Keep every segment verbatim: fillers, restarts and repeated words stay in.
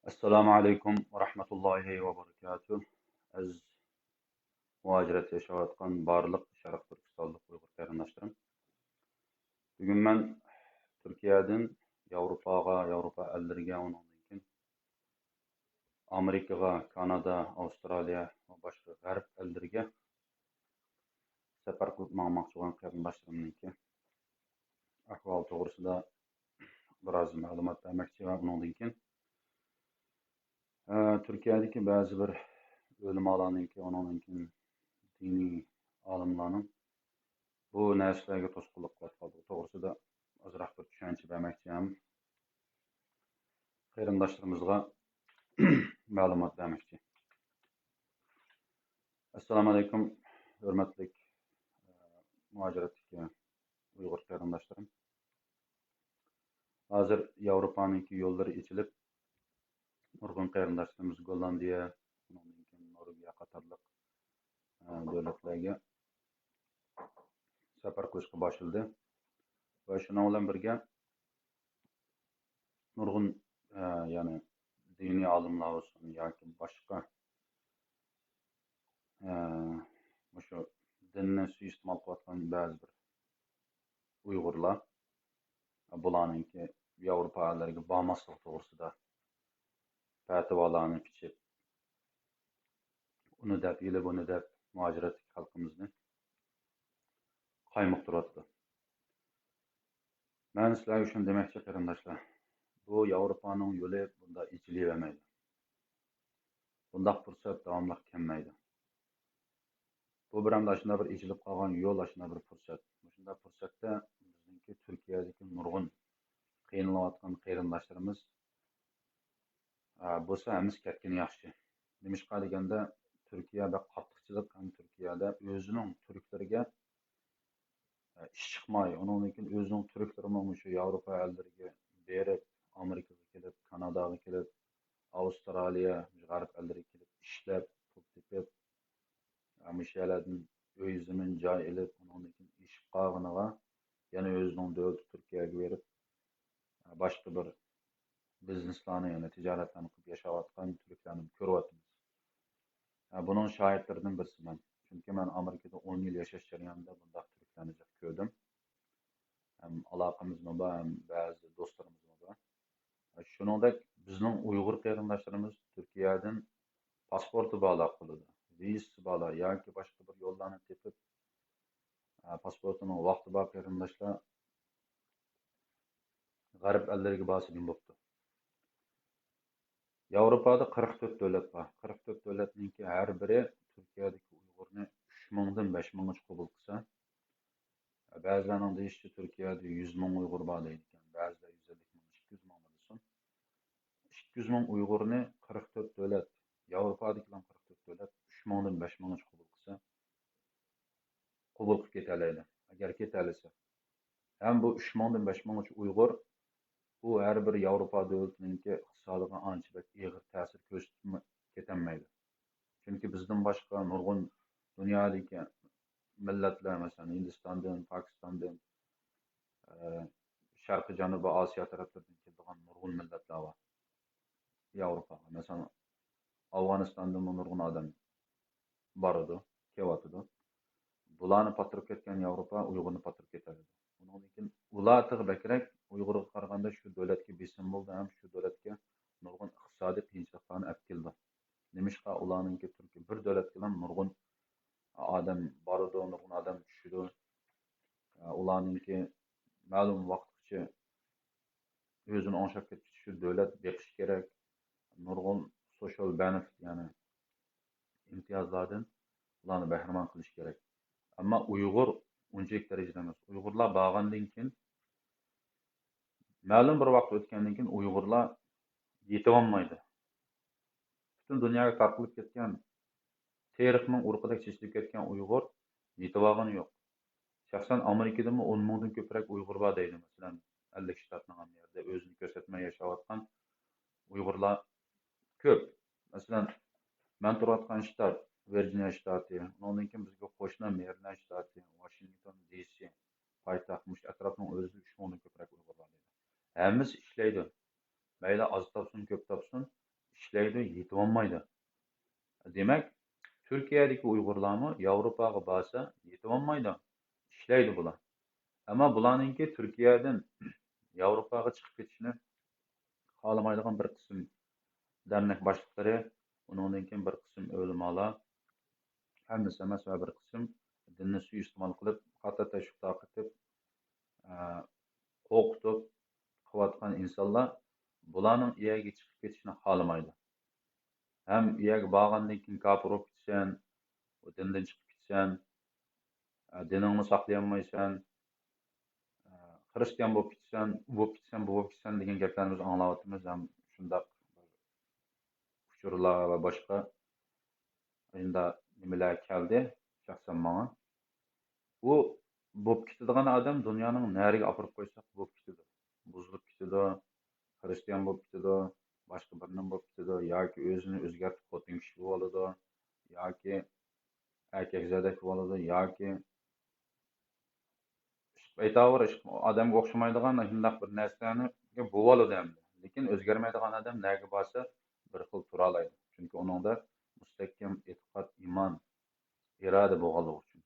ئەسسالامۇ ئەلەيكۇم ۋە رەھمەتۇللاھى ۋە بەرىكاتۇھ. ئەزىز مۇھاجىرەتتە ياشاۋاتقان بارلىق شەرق تۈركىستانلىق ئۇيغۇر قېرىنداشلىرىم. بۈگۈن مەن تۈركىيەدىن ياۋروپاغا، ياۋروپا ئەللىرىگە، ئۇنىڭدىن كېيىن ئامېرىكىغا، كانادا، ئاۋسترالىيە ۋە باشقا غەرب ئەللىرىگە سەپەر قىلىپ ماڭماقچى بولغان قېرىنداشلىرىمنىڭكى ئەھۋالى توغرىسىدا بىراز مەلۇمات بەرمەكچى ۋە ئۇنىڭدىن كېيىن، ئە، تۈركىيەدىكى بەزى بىر ئۆلىمالارنىڭكى، ئۇنىڭدىن كېيىن دىنىي ئالىملارنىڭ بۇ نەرسىلەرگە توسقۇنلۇق قىلىۋاتقانلىقى توغرىسىدا ئازراق بىر چۈشەنچە بەرمەكچى ھەم قېرىنداشلىرىمىزغا مەلۇمات بەرمەكچى. ئەسسالامۇ ئەلەيكۇم، ھۆرمەتلىك، ئە، مۇھاجىرەتتىكى ئۇيغۇر قېرىنداشلىرىم. ھازىر ياۋروپانىڭكى يوللىرى ئېچىلىپ، نۇرغۇن قېرىنداشلىرىمىز گوللاندىيە، ئۇنىڭدىن كېيىن نورۋېگىيە قاتارلىق، ئە، دۆلەتلەرگە سەپەر قىلىشقا باشلىدى. ۋە شۇنىڭ بىلەن بىرگە نۇرغۇن، ئە، يەنى دىنىي ئالىملار بولسۇن ياكى باشقا، ئە، مۇشۇ دىننى سۇيىئىستېمال قىلىۋاتقان بەزى بىر ئۇيغۇرلار، بۇلارنىڭكى ياۋروپا ئەللىرىگە بارماسلىقى توغرىسىدا پەتىۋالارنى پىچىپ، ئۇنى دەپ، ئېلى بۇنى دەپ، مۇھاجىرەتتىكى خەلقىمىزنى قايمۇقتۇرۇۋاتىدۇ. مەن سىلەرگە شۇنى دېمەكچى، قېرىنداشلار، بۇ ياۋروپانىڭ يولى بۇنداق ئېچىلىۋەرمەيدۇ. بۇنداق پۇرسەت داۋاملىق كەلمەيدۇ. بۇ بىر ئەمدى ئاشۇنداق بىر ئېچىلىپ قالغان يول، ئاشۇنداق بىر پۇرسەت. مۇشۇنداق پۇرسەتتە بىزنىڭكى تۈركىيەدىكى نۇرغۇن قىينىلىۋاتقان قېرىنداشلىرىمىز، ئە، بولسا ھەممىسى كەتكىنى ياخشى. نېمىشقا دېگەندە، تۈركىيە بەك قاتتىقچىلىق ھەم تۈركىيەدە ئۆزىنىڭ تۈركلىرىگە، ئە، ئىش چىقماي، ئۇنىڭدىن كېيىن ئۆزىنىڭ تۈركلىرىمۇ مۇشۇ ياۋروپا ئەللىرىگە بېرىپ، ئامېرىكىغا كېلىپ، كاناداغا كېلىپ، ئاۋسترالىيە، غەرب ئەللىرىگە كېلىپ ئىشلەپ، پۇل تېپىپ، مۇشۇ يەرلەردىن ئۆي، زېمىن، جاي ئېلىپ، ئۇنىڭدىن كېيىن ئېشىپ قالغىنىغا، يەنە ئۆزىنىڭ دۆلىتى تۈركىيەگە بېرىپ، باشقا بىر بىزنېسلارنى، يەنى تىجارەتلەرنى قىلىپ ياشاۋاتقان تۈركلەرنى كۆرۈۋاتىمىز. بۇنىڭ شاھىتلىرىدىن بىرسىمەن. چۈنكى مەن ئامېرىكىدا ئون يىل ياشاش جەريانىدا بۇنداق تۈركلەرنى جىق كۆردۈم. ھەم ئالاقىمىزمۇ بار، ھەم بەزى دوستلىرىمىزمۇ بار. شۇنىڭدەك بىزنىڭ ئۇيغۇر قېرىنداشلىرىمىز تۈركىيەدىن پاسپورتى بارلار قولىدا، ۋىزىسى بارلار ياكى باشقا بىر يوللارنى تېپىپ، ئە، پاسپورتىنىڭ ۋاقتى بار قېرىنداشلار غەرب ئەللىرىگە بارسا نېمە بوپتۇ؟ ياۋروپادا قىرىق تۆت دۆلەت بار. قىرىق تۆت دۆلەتنىڭكى ھەر بىرى تۈركىيەدىكى ئۇيغۇرنى ئۈچ مىڭدىن بەش مىڭغىچە قوبۇل قىلسا، بەزىلەرنىڭ دېيىشىچە، تۈركىيەدە يۈز مىڭ ئۇيغۇر بار دەيدىكەن، بەزىلەر يۈز ئەللىك مىڭ، ئىككى يۈز مىڭ دېسۇن. ئىككى يۈز مىڭ ئۇيغۇرنى قىرىق تۆت دۆلەت، ياۋروپادىكىلەر قىرىق تۆت دۆلەت ئۈچ مىڭدىن بەش مىڭغىچە قوبۇل قىلسا، قوبۇل قىلىپ كېتەلەيدۇ، ئەگەر كېتەلىسە. ھەم بۇ ئۈچ مىڭدىن بەش مىڭغىچە ئۇيغۇر، بۇ ھەر بىر ياۋروپا دۆلىتىنىڭكى ئىقتىسادىغا ئانچە بەك ئېغىر تەسىر كۆرسىتىپ كېتەلمەيدۇ. چۈنكى بىزدىن باشقا نۇرغۇن دۇنيادىكى مىللەتلەر، مەسىلەن، ھىندىستاندىن، پاكىستاندىن، ئە، شەرقىي جەنۇبىي ئاسىيا تەرەپلىرىدىن كېلىدىغان نۇرغۇن مىللەتلەر بار ياۋروپاغا. مەسىلەن، ئافغانىستاندىنمۇ نۇرغۇن ئادەم بارىدۇ، كېلىۋاتىدۇ. بۇلارنى پاتتۇرۇپ كەتكەن ياۋروپا ئۇيغۇرنى پاتتۇرۇپ كېتەلەيدۇ. ئۇنىڭدىن كېيىن ئۇلار تېخى بەكرەك ئۇيغۇرغا قارىغاندا شۇ دۆلەتكە بېسىم بولىدۇ ھەم شۇ دۆلەتكە نۇرغۇن ئىقتىسادىي قىيىنچىلىقلارنى ئەپ كېلىدۇ. نېمىشقا ئۇلارنىڭكى تۈركىي بىر دۆلەتكىلا نۇرغۇن ئادەم بارىدۇ، نۇرغۇن ئادەم چۈشىدۇ. ئۇلارنىڭكى مەلۇم ۋاقىتقىچە ئۆزىنى ئوڭشاپ كەتكۈچە شۇ دۆلەت بېقىشى كېرەك. نۇرغۇن سوشال بېنېفىت، يەنى ئىمتىيازلاردىن ئۇلارنى بەھرىمەن قىلىش كېرەك. ئەمما ئۇيغۇر ئۇنچىلىك دەرىجىدە ئەمەس. ئۇيغۇرلار بارغاندىن كېيىن، مەلۇم بىر ۋاقىت ئۆتكەندىن كېيىن ئۇيغۇرلار يېتىۋالمايدۇ. پۈتۈن دۇنياغا تارقىلىپ كەتكەن، تېرىقنىڭ ئۇرۇقىدەك چېچىلىپ كەتكەن ئۇيغۇر يېتىۋالغىنى يوق. شەخسەن ئامېرىكىدىمۇ ئون مىڭدىن كۆپرەك ئۇيغۇر بار دەيدۇ. مەسىلەن، ئەللىك شتاتنىڭ ھەممە يەردە ئۆزىنى كۆرسەتمەي ياشاۋاتقان ئۇيغۇرلار كۆپ. مەسىلەن، مەن تۇرۇۋاتقان شتات، ۋىرجىنىيە شتاتى، ئۇنىڭدىن كېيىن بىزگە قوشنا مېرىلەند شتاتى، ۋاشىنگتون دى سى، پايتەخت، مۇشۇ ئەتراپنىڭ ئۆزىدە ئۈچ مىڭدىن كۆپرەك ئۇيغۇر بار دەيدۇ. ھەممىسى ئىشلەيدۇ. مەيلى ئاز تاپسۇن، كۆپ تاپسۇن، ئىشلەيدۇ، يېتىۋالمايدۇ. دېمەك، تۈركىيەدىكى ئۇيغۇرلارمۇ ياۋروپاغا بارسا يېتىۋالمايدۇ، ئىشلەيدۇ بۇلار. ئەمما بۇلارنىڭكى تۈركىيەدىن ياۋروپاغا چىقىپ كېتىشىنى خالىمايدىغان بىر قىسىم دەرنەك باشلىقلىرى، ئۇنىڭدىن كېيىن بىر قىسىم ئۆلىمالار، ھەممىسى ئەمەس، ۋە بىر قىسىم دىننى سۇيىئىستېمال قىلىپ، خاتا تەشۋىق تارقىتىپ، ئە، قورقۇتۇپ قىلىۋاتقان ئىنسانلار بۇلارنىڭ ئۇ يەرگە چىقىپ كېتىشىنى خالىمايدۇ. ھەم ئۇ يەرگە بارغاندىن كېيىن كاپىر بولۇپ كېتىسەن، دىندىن چىقىپ كېتىسەن، ئە، دىنىڭنى ساقلىيالمايسەن، ئە، خىرىستىيان بولۇپ كېتىسەن، ئۇ بولۇپ كېتىسەن، بۇ بولۇپ كېتىسەن دېگەن گەپلەرنى بىز ئاڭلاۋاتىمىز ھەم شۇنداق ئۇچۇرلار ۋە باشقا ئاشۇنداق نېمىلەر كەلدى شەخسەن ماڭا. بۇ بولۇپ كېتىدىغان ئادەم دۇنيانىڭ نەرىگە ئاپىرىپ قويساق بولۇپ كېتىدۇ. بۇزۇلۇپ كېتىدۇ، خىرىستىيان بولۇپ كېتىدۇ، باشقا بىر نېمە بولۇپ كېتىدۇ ياكى ئۆزىنى ئۆزگەرتىپ خوتۇن كىشى بولۇۋالىدۇ ياكى ئەركەكزادەك بولۇۋالىدۇ ياكى ئېيتاۋېرىش، ئادەمگە ئوخشىمايدىغان شۇنداق بىر نەرسىلەرنى بولۇۋالىدۇ ئەمدى. لېكىن ئۆزگەرمەيدىغان ئادەم نەگە بارسا بىر خىل تۇرالايدۇ. چۈنكى ئۇنىڭدا مۇستەھكەم ئېتىقاد، ئىمان، ئىرادە بولغانلىقى ئۈچۈن.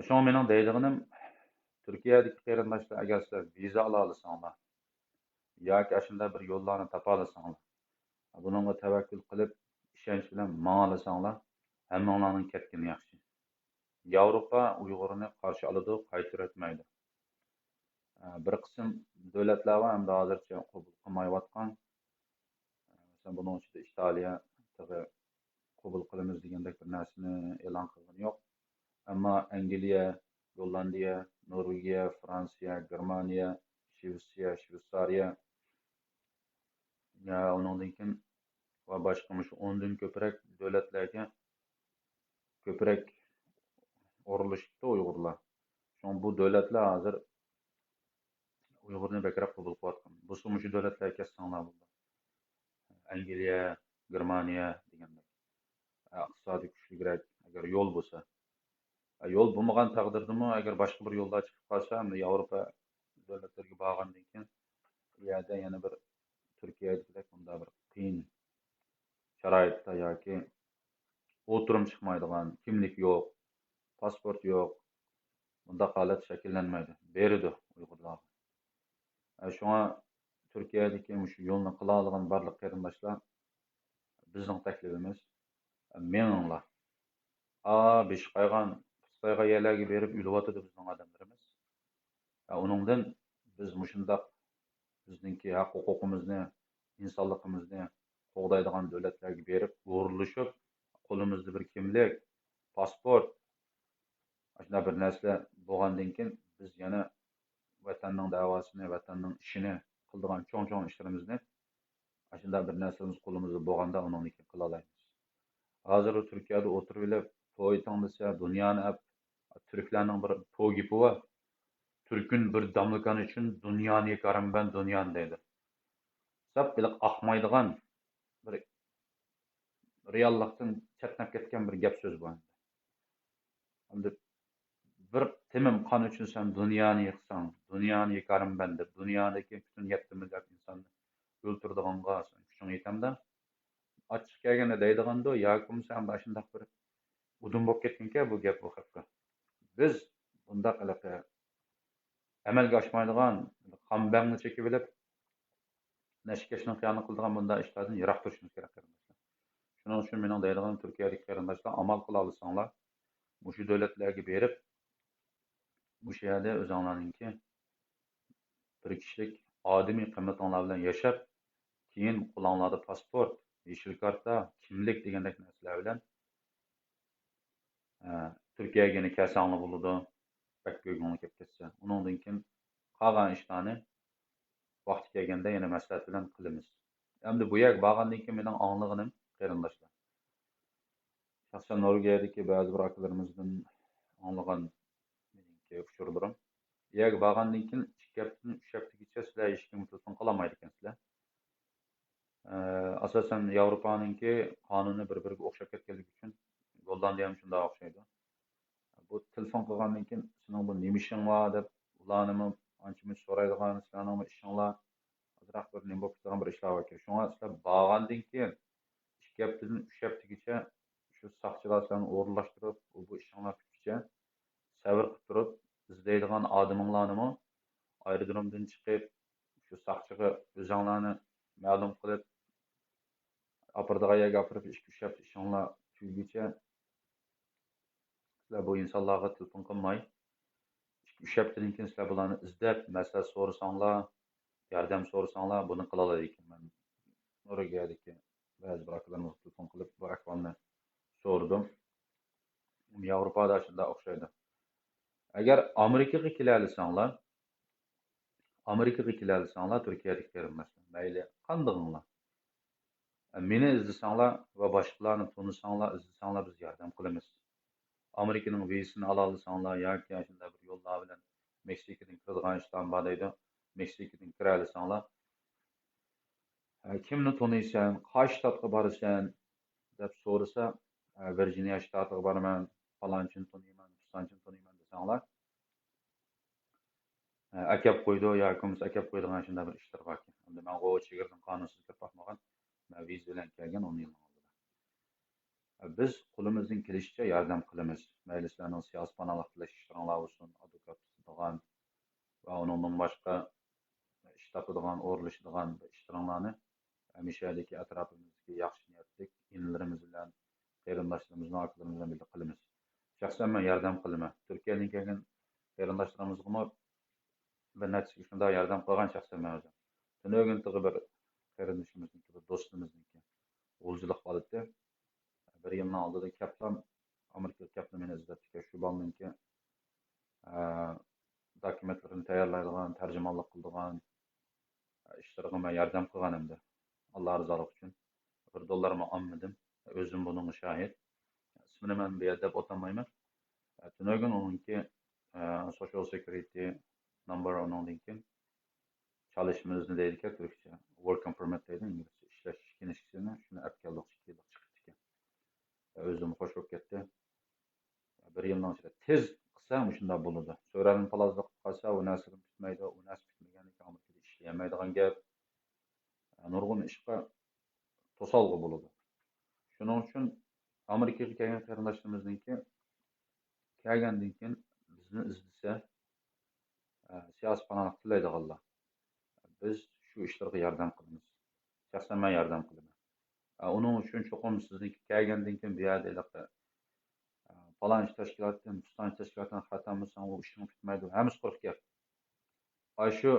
شۇڭا مېنىڭ دەيدىغىنىم، تۈركىيەدىكى قېرىنداشلار، ئەگەر سىلەر ۋىزا ئالالىساڭلار ياكى ئاشۇنداق بىر يوللارنى تاپالىساڭلار، بۇنىڭغا تەۋەككۈل قىلىپ، ئىشەنچ بىلەن ماڭالىساڭلار، ھەممىڭلارنىڭ كەتكىنى ياخشى. ياۋروپا ئۇيغۇرنى قارشى ئالىدۇ، قايتۇرۇۋەتمەيدۇ. ئە، بىر قىسىم دۆلەتلەر بار، ئەمدى ھازىرچە قوبۇل قىلمايۋاتقان. مەسىلەن، بۇنىڭ ئىچىدە ئىتالىيە تېخى قوبۇل قىلىمىز دېگەندەك بىر نەرسىنى ئېلان قىلغىنى يوق. ئەمما ئەنگلىيە، گوللاندىيە، نورۋېگىيە، فرانسىيە، گېرمانىيە، شىۋېتسىيە، شىۋېتسارىيە، يا ئۇنىڭدىن كېيىن ۋە باشقا مۇشۇ ئوندىن كۆپرەك دۆلەتلەرگە كۆپرەك ئورۇنلىشىپتۇ ئۇيغۇرلار. شۇڭا بۇ دۆلەتلەر ھازىر ئۇيغۇرنى بەكرەك قوبۇل قىلىۋاتقان. بولسا مۇشۇ دۆلەتلەرگە كەتسەڭلار بولىدۇ. ئەنگلىيە، گېرمانىيە دېگەندەك. ئە، ئىقتىسادىي كۈچلۈكرەك، ئەگەر يول بولسا. ئە، يول بولمىغان تەقدىردىمۇ، ئەگەر باشقا بىر يوللار چىقىپ قالسا، ئەمدى ياۋروپا دۆلەتلىرىگە بارغاندىن كېيىن، ئۇ يەردە يەنە بىر تۈركىيەدىكىدەك بۇنداق بىر قىيىن شارائىتتا ياكى ئولتۇرۇم چىقمايدىغان، كىملىك يوق، پاسپورت يوق، بۇنداق ھالەت شەكىللەنمەيدۇ. بېرىدۇ ئۇيغۇرلارغا. ئە، شۇڭا تۈركىيەدىكى مۇشۇ يولنى قىلالىغان بارلىق قېرىنداشلار، بىزنىڭ تەكلىپىمىز، ئە، مېڭىڭلار. ئا، بېشى قايغان، پۇتى قايغان يەرلەرگە بېرىپ ئۆلۈۋاتىدۇ بىزنىڭ ئادەملىرىمىز. ئە، ئۇنىڭدىن بىز مۇشۇنداق بىزنىڭكى ھەق ھوقۇقىمىزنى، ئىنسانلىقىمىزنى قوغدايدىغان دۆلەتلەرگە بېرىپ ئورۇنلىشىپ، قولىمىزدا بىر كىملىك، پاسپورت، ئاشۇنداق بىر نەرسىلەر بولغاندىن كېيىن، بىز يەنە ۋەتەننىڭ دەۋاسىنى، ۋەتەننىڭ ئىشىنى قىلىدىغان چوڭ-چوڭ ئىشلىرىمىزنى ئاشۇنداق بىر نەرسىمىز قولىمىزدا بولغاندا ئۇنىڭدىن كېيىن قىلالايمىز. ھازىر ئۇ تۈركىيەدە ئولتۇرۇۋېلىپ، توي تىڭلىسا، دۇنيانى ئەپ، تۈركلەرنىڭ بىر توي گېپى بار. «تۈركۈن بىر داملىكان ئۈچۈن دۇنيانى يېكارىمەن، دۇنيانى» دەيدۇ. سەپ ھېلىقى ئاقمايدىغان، بىر رېئاللىقتىن چەتنەپ كەتكەن بىر گەپ سۆز بۇ. ئەمدى بىر تېمىم قان ئۈچۈن سەن دۇنيانى يىقساڭ، دۇنيانى يېكارىمەن دەپ، دۇنيادىكى پۈتۈن يەتتە مىليارد ئىنساننى ئۆلتۈرىدىغانغا سەن كۈچۈڭ يېتەمدۇ؟ ئاچچىق كەلگەندە دەيدىغاندۇ ياكى بولمىسا ئەمدى ئاشۇنداق بىر ئۇدۇم بولۇپ كەتكەنكەن بۇ گەپ بۇ خەققە. بىز بۇنداق ھېلىقى ئەمەلگە ئاشمايدىغان، قان بەڭنى چېكىۋېلىپ، نەشكەشنىڭ خىيالىنى قىلىدىغان بۇنداق ئىشلاردىن يىراق تۇرۇشىمىز كېرەك، قېرىنداشلار. شۇنىڭ ئۈچۈن مېنىڭ دەيدىغىنىم، تۈركىيەدىكى قېرىنداشلار، ئامال قىلالىساڭلار، مۇشۇ دۆلەتلەرگە بېرىپ، مۇشۇ يەردە ئۆزۈڭلارنىڭكى بىر كىشىلىك ئادىمىي قىممىتىڭلار بىلەن ياشاپ، كېيىن قولۇڭلاردا پاسپورت، يېشىل كارتا، كىملىك دېگەندەك نەرسىلەر بىلەن، ئە، تۈركىيەگە يەنە كەلسەڭلار بولىدۇ. بەك بۆگۈڭلار كەپ كەتسە. ئۇنىڭدىن كېيىن قالغان ئىشلارنى ۋاقتى كەلگەندە يەنە مەسلىھەت بىلەن قىلىمىز. ئەمدى بۇ يەرگە بارغاندىن كېيىن مېنىڭ ئاڭلىغىنىم، قېرىنداشلار، شەخسەن نورۋېگىيەدىكى بەزى بىر ئاكىلىرىمىزدىن ئاڭلىغان مېنىڭكى ئۇچۇرلىرىم. بۇ يەرگە بارغاندىن كېيىن ئىككى ھەپتىدىن ئۈچ ھەپتىگىچە سىلەر ھېچكىمگە تېلېفون قىلالمايدىكەنسىلەر. ئە، ئاساسەن ياۋروپانىڭكى قانۇنى بىر-بىرىگە ئوخشاپ كەتكەنلىكى ئۈچۈن، گوللاندىيەمۇ شۇنداق ئوخشايدۇ. بۇ تېلېفون قىلغاندىن كېيىن، «سېنىڭ بۇ نېمە ئىشىڭ بار؟» دەپ، ئۇلارنىمۇ ئانچە-مۇنچە سورايدىغان، سىلەرنىڭمۇ ئىشىڭلار ئازراق بىر نېمە بولۇپ كېتىدىغان بىر ئىشلار باركەن. شۇڭا سىلەر بارغاندىن كېيىن ئىككى ھەپتىدىن ئۈچ ھەپتىگىچە شۇ ساقچىلار سىلەرنى ئورۇنلاشتۇرۇپ، بۇ ئىشىڭلار پۈتكۈچە سەۋر قىلىپ تۇرۇپ، ئىزدەيدىغان ئادىمىڭلارنىمۇ ئايرودرومدىن چىقىپ، شۇ ساقچىغا ئۆزۈڭلارنى مەلۇم قىلىپ، ئاپىرىدىغان يەرگە ئاپىرىپ، ئىككى-ئۈچ ھەپتە ئىشىڭلار تۈگىگۈچە سىلەر بۇ ئىنسانلارغا تېلېفون قىلماي، ئىككى-ئۈچ ھەپتىدىن كېيىن سىلەر بۇلارنى ئىزدەپ، مەسلىھەت سورىساڭلار، ياردەم سورىساڭلار، بۇنى قىلالايدىكەن. مەن نورۋېگىيەدىكى بەزى بىر ئاكىلىرىمىزغا تېلېفون قىلىپ، بۇ ئەھۋالنى سورىدىم. ياۋروپادا شۇنداق ئوخشايدۇ. ئەگەر ئامېرىكىغا كېلەلىسەڭلار، ئامېرىكىغا كېلەلىسەڭلار، تۈركىيەدىكى قېرىنداشلار، مەيلى قاندىقىڭلار، مېنى ئىزدىسەڭلار ۋە باشقىلارنى تونۇساڭلار، ئىزدىسەڭلار، بىز ياردەم قىلىمىز. ئامېرىكىنىڭ ۋىزىسىنى ئالالىساڭلار ياكى شۇنداق بىر يوللار بىلەن مېكسىكىدىن كىرىدىغان ئىشلار بار دەيدۇ. مېكسىكىدىن كىرەلىسەڭلار، ئە، كىمنى تونۇيسەن، قايسى شتاتقا بارىسەن دەپ سورىسا، ئە، ۋىرجىنىيە شتاتىغا بارىمەن، پالانچىنى تونۇيمەن، پۇستانچىنى تونۇيمەن دېسەڭلار، ئە، ئەكەپ قويىدۇ ياكى بولمىسا ئەكەپ قويىدىغان شۇنداق بىر ئىشلار باركەن. ئەمدى مەنغۇ چېگرىدىن قانۇنسىز كىرىپ باقمىغان، مەن ۋىزا بىلەن كەلگەن ئون يىلنىڭ ئالدىدا. ئە، بىز قولىمىزدىن كېلىشىچە ياردەم قىلىمىز. مەيلى سىلەرنىڭ سىياسىي پاناھلىق تىلەش ئىشلىرىڭلار بولسۇن، ئادۋوكات تۇتىدىغان ۋە ئۇنىڭدىن باشقا ئىش تاپىدىغان، ئورۇنلىشىدىغان بىر ئىشلىرىڭلارنى ھەمىشە ئەتراپىمىزدىكى ياخشى نىيەتلىك ئىنىلىرىمىز بىلەن، قېرىنداشلىرىمىزنىڭ ئاكىلىرىمىز بىلەن بىللە قىلىمىز. شەخسەن مەن ياردەم قىلىمەن. تۈركىيەدىن كەلگەن قېرىنداشلىرىمىزغىمۇ بىر نەچچە كىشى شۇنداق ياردەم قىلغان شەخسەن مەن ئۆزۈم. تۈنۈگۈن تېخى بىر قېرىندىشىمىزنىڭكى، بىر دوستىمىزنىڭكى غۇلجىلىق بالىدى. بىر يىلنىڭ ئالدىدا كەپلا، ئامېرىكىغا كەپلا مېنى ئىزدەپتىكەن. شۇ بالىنىڭكى، ئە، دوكۇمېنتلىرىنى تەييارلايدىغان، تەرجىمانلىق قىلىدىغان، ئە، ئىشلىرىغا مەن ياردەم قىلغان ئەمدى. ئاللا رىزالىقى ئۈچۈن. بىر دوللارمۇ ئالمىدىم. ئۆزۈم بۇنىڭغا شاھىت. ئىسمىنى مەن بۇ يەردە دەپ ئولتۇرمايمەن. ئە، تۈنۈگۈن ئۇنىڭكى، ئە، سوشىيال سېكيۇرىتى نامبىرى، ئۇنىڭدىن كېيىن چالىشمىزنى دەيدىكەن تۈركچە. ۋوركىنگ پېرمىت دەيدۇ ئىنگلىزچە. ئىشلەش كىنىشكىسىنى شۇنى ئەپ كەلدۇق، ئىككى يىللىق چىقىپتىكەن. ئۆزۈم خوش بولۇپ كەتتى. بىر يىلنىڭ ئىچىدە تېز قىلسا مۇشۇنداق بولىدۇ. سۆرەلنى پالازلىق قىلىپ قالسا، ئۇ نەرسىدىن پۈتمەيدۇ. ئۇ نەرسە پۈتمىگەندىن كېيىن ئامېرىكىدا ئىشلىيەلمەيدىغان گەپ. نۇرغۇن ئىشقا توسالغۇ بولىدۇ. شۇنىڭ ئۈچۈن ئامېرىكىغا كەلگەن قېرىنداشلىرىمىزنىڭكى كەلگەندىن كېيىن بىزنى ئىزدىسە، ئە، سىياسىي پاناھلىق تىلەيدىغانلار، بىز شۇ ئىشلارغا ياردەم قىلىمىز. شەخسەن مەن ياردەم قىلىمەن. ئە، ئۇنىڭ ئۈچۈن چوقۇم سىزنىڭكى كەلگەندىن كېيىن بۇ يەردە ھېلىقى، ئە، پالانچى تەشكىلاتتىن، پۇستانچى تەشكىلاتتىن خەت ئالمىساڭ، ئۇ ئىشىڭ پۈتمەيدۇ. ھەممىسى قۇرۇق گەپ. ئاشۇ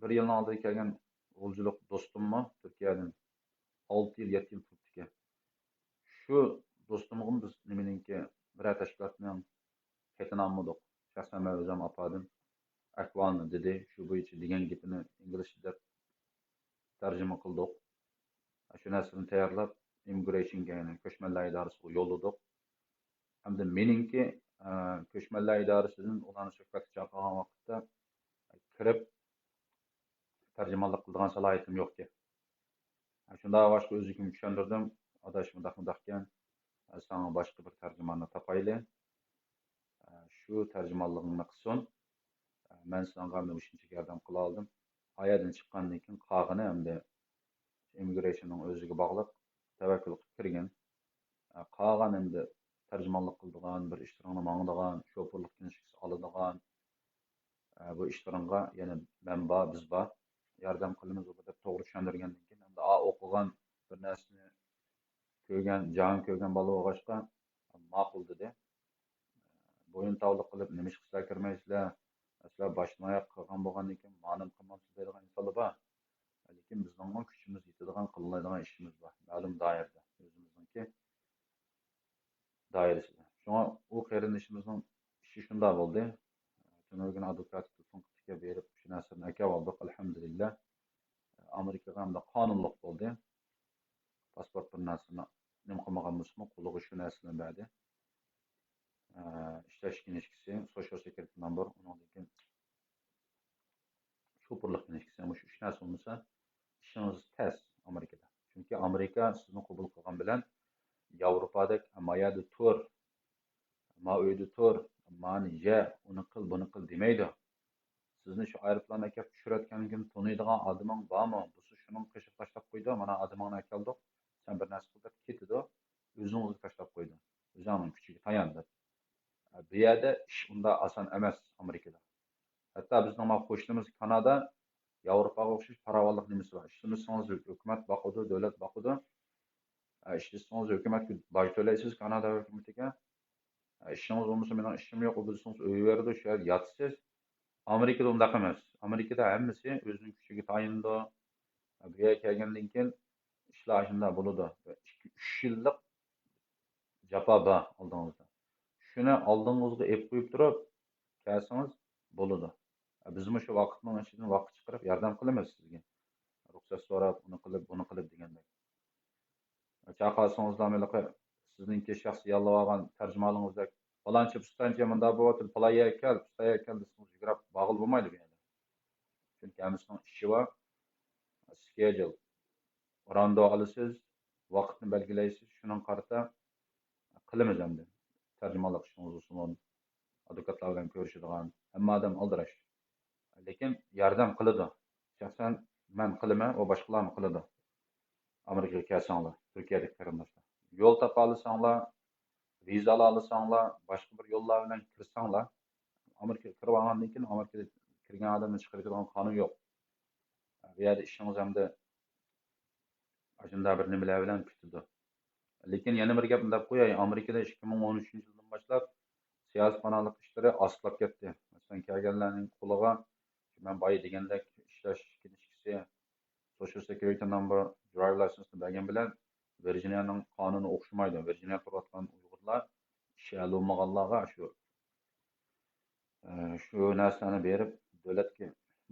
بىر يىلنىڭ ئالدىدا كەلگەن غۇلجىلىق دوستۇممۇ تۈركىيەدىن ئالتە يىل، يەتتە يىل تۇرۇپتىكەن. شۇ دوستۇمغىمۇ بىز نېمىنىڭكى، بىرەر تەشكىلاتنىڭ خېتىنى ئالمىدۇق. شەخسەن مەن ئۆزۈم ئاپاردىم. ئەھۋالنى دېدى. شۇ بويىچە دېگەن گېپىنى ئىنگلىزچە دەپ تەرجىمە قىلدۇق. شۇ نەرسىنى تەييارلاپ، ئىممىگرېيشنگە، يەنى كۆچمەنلەر ئىدارىسىغا يوللىدۇق. ھەمدە مېنىڭكى، ئە، كۆچمەنلەر ئىدارىسىدىن ئۇلارنى سۆھبەتكە چاقىرغان ۋاقىتتا كىرىپ تەرجىمانلىق قىلىدىغان سالاھىيىتىم يوقكەن. شۇنداق بولغاچقا ئۆزىكىمۇ چۈشەندۈردۈم. ئاداش، مۇنداق مۇنداقكەن، ساڭا باشقا بىر تەرجىماننى تاپايلى. شۇ تەرجىمانلىقىڭنى قىلسۇن. مەن ساڭا ئەمدى مۇشۇنچە ياردەم قىلالىدىم. ئايەردىن چىققاندىن كېيىن قالغىنى ئەمدى ئىممىگرېيشننىڭ ئۆزىگە باغلىق. تەۋەككۈل قىلىپ كىرگىن. قالغان ئەمدى تەرجىمانلىق قىلىدىغان، بىر ئىشلىرىڭنى ماڭىدىغان، شوپۇرلۇق كىنىشكىسى ئالىدىغان، ئە، بۇ ئىشلىرىڭغا يەنە مەن بار، بىز بار، ياردەم قىلىمىز دەپ توغرا چۈشەندۈرگەندىن كېيىن، ئەمدى ئا، ئوقۇغان، بىر نەرسىنى كۆرگەن، جاھان كۆرگەن بالا بولغاچقا، ماقۇل دېدى. بويۇنتاۋلىق قىلىپ، نېمىشقا سىلەر كىرمەيسىلەر؟ سىلەر باشتىن ئاياغ قىلغان بولغاندىن كېيىن، مانىمۇ قىلمامسىز دەيدىغان ئىنسانلار بار. لېكىن بىزنىڭمۇ كۈچىمىز يېتىدىغان، قىلالايدىغان ئىشىمىز بار. مەلۇم دائىرىدە، ئۆزىمىزنىڭكى دائىرىسىدە. شۇڭا ئۇ قېرىندىشىمىزنىڭ ئىشى شۇنداق بولدى. تۈنۈگۈن ئادۋوكات تېلېفون قىلىپ بېرىپ، شۇ نەرسىلەرنى ئەكەۋالدۇق، ئەلھەمدۇلىللا. ئامېرىكىغا ھەمدە قانۇنلۇق بولدى. پاسپورت بىر نەرسىنى نېمە قىلمىغان بولسىمۇ، قولىغا شۇ نەرسىلەرنى بەردى. ئىشلەش كىنىشكىسى، سوشىيال سېكيۇرىتى نامبىر، ئۇنىڭدىن كېيىن شوپۇرلۇق كىنىشكىسى، مۇشۇ ئۈچ نەرسە بولمىسا، ئىشىڭىز تەس ئامېرىكىدا. چۈنكى ئامېرىكا سىزنى قوبۇل قىلغان بىلەن، ياۋروپادەك، ما يەردە تۇر، ما ئۆيدە تۇر، مانى يە، ئۇنى قىل، بۇنى قىل دېمەيدۇ. سىزنى شۇ ئايروپىلانغا ئەكەپ چۈشۈرۈۋەتكەندىن كېيىن، تونۇيدىغان ئادىمىڭ بارمۇ؟ بولسا شۇ شۇنىڭ قېشىغا تاشلاپ قويىدۇ، مانا ئادىمىڭنى ئەكەلدۇق، سەن بىر نەرسە قىل دەپ كېتىدۇ، ئۆزىڭىزگە تاشلاپ قويىدۇ، ئۆزۈڭنىڭ كۈچىگە تايان دەپ. بۇ يەردە ئىش ئۇنداق ئاسان ئەمەس ئامېرىكىدا. ھەتتا بىزنىڭ مانا قوشنىمىز كانادا ياۋروپاغا ئوخشاش پاراۋانلىق نېمىسى بار. ئىشلىمىسىڭىز ھۆكۈمەت باقىدۇ، دۆلەت باقىدۇ. ئە، ئىشلىسىڭىز ھۆكۈمەتكە باج تۆلەيسىز كانادا ھۆكۈمىتىگە. ئە، ئىشىڭىز بولمىسا مېنىڭ ئىشىم يوق، ئۇ بىلسىڭىز ئۆيۈۋېرىدۇ، شۇ يەردە ياتىسىز. ئامېرىكىدا ئۇنداق ئەمەس. ئامېرىكىدا ھەممىسى ئۆزىنىڭ كۈچىگە تايىنىدۇ. ئە، بۇ يەرگە كەلگەندىن كېيىن ئىشلار شۇنداق بولىدۇ. ئىككى، ئۈچ يىللىق جاپا بار ئالدىڭىزدا. شۇنى ئالدىڭىزغا ئېلىپ قويۇپ تۇرۇپ كەلسىڭىز بولىدۇ. بىزمۇ شۇ ۋاقىتنىڭ ئىچىدىن ۋاقىت چىقىرىپ ياردەم قىلىمىز سىزگە. رۇخسەت سوراپ، ئۇنى قىلىپ، بۇنى قىلىپ دېگەندەك. چاقالسىڭىزلا ھېلىقى سىزنىڭكى شەخسىي ياللىۋالغان تەرجىمىھالىڭىزدەك، پالانچى، پۇستانچى مۇنداق بولۇۋاتىدۇ، پالاي يەرگە كەل، پۇستان يەرگە كەل دېسىڭىز يۈگۈرۈپ بارغىلى بولمايدۇ بۇ يەردە. چۈنكى ھەممىسىنىڭ ئىشى بار، سكېجۇل. راندو ئالىسىز، ۋاقىتنى بەلگىلەيسىز، شۇنىڭغا قارىتا قىلىمىز ئەمدى. تەرجىمانلىق ئىشىڭىز بولسۇن، ئادۋوكاتلار بىلەن كۆرۈشىدىغان، ھەممە ئادەم ئالدىراش. لېكىن ياردەم قىلىدۇ. شەخسەن مەن قىلىمەن، ئۇ باشقىلارمۇ قىلىدۇ. ئامېرىكىغا كەلسەڭلار، تۈركىيەدىكى قېرىنداشلار. يول تاپالىساڭلار، ۋىزا ئالالىساڭلار، باشقا بىر يوللار بىلەن كىرسەڭلار، ئامېرىكىغا كىرىپ ئالغاندىن كېيىن ئامېرىكىدا كىرگەن ئادەمنى چىقىرىۋېتىدىغان قانۇن يوق. بۇ يەردە ئىشىڭىز ئەمدى ئاشۇنداق بىر نېمىلەر بىلەن پۈتىدۇ. لېكىن يەنە بىر گەپنى دەپ قوياي، ئامېرىكىدا ئىككى مىڭ ئون ئۈچىنچى يىلدىن باشلاپ سىياسىي پاناھلىق ئىشلىرى ئاستىلاپ كەتتى. مەسىلەن، كەلگەنلەرنىڭ قولىغا، مەن بايا دېگەندەك، ئىشلەش كىنىشكىسى، سوشىيال سېكيۇرىتى نومبۇر، درايۋ لايسېنسنى بەرگەن بىلەن ۋىرجىنىيەنىڭ قانۇنى ئوخشىمايدۇ. ۋىرجىنىيەدە تۇرۇۋاتقان ئۇيغۇرلار ئىشى ھەل بولمىغانلارغا شۇ، ئە، شۇ نەرسىلەرنى بېرىپ، دۆلەتكە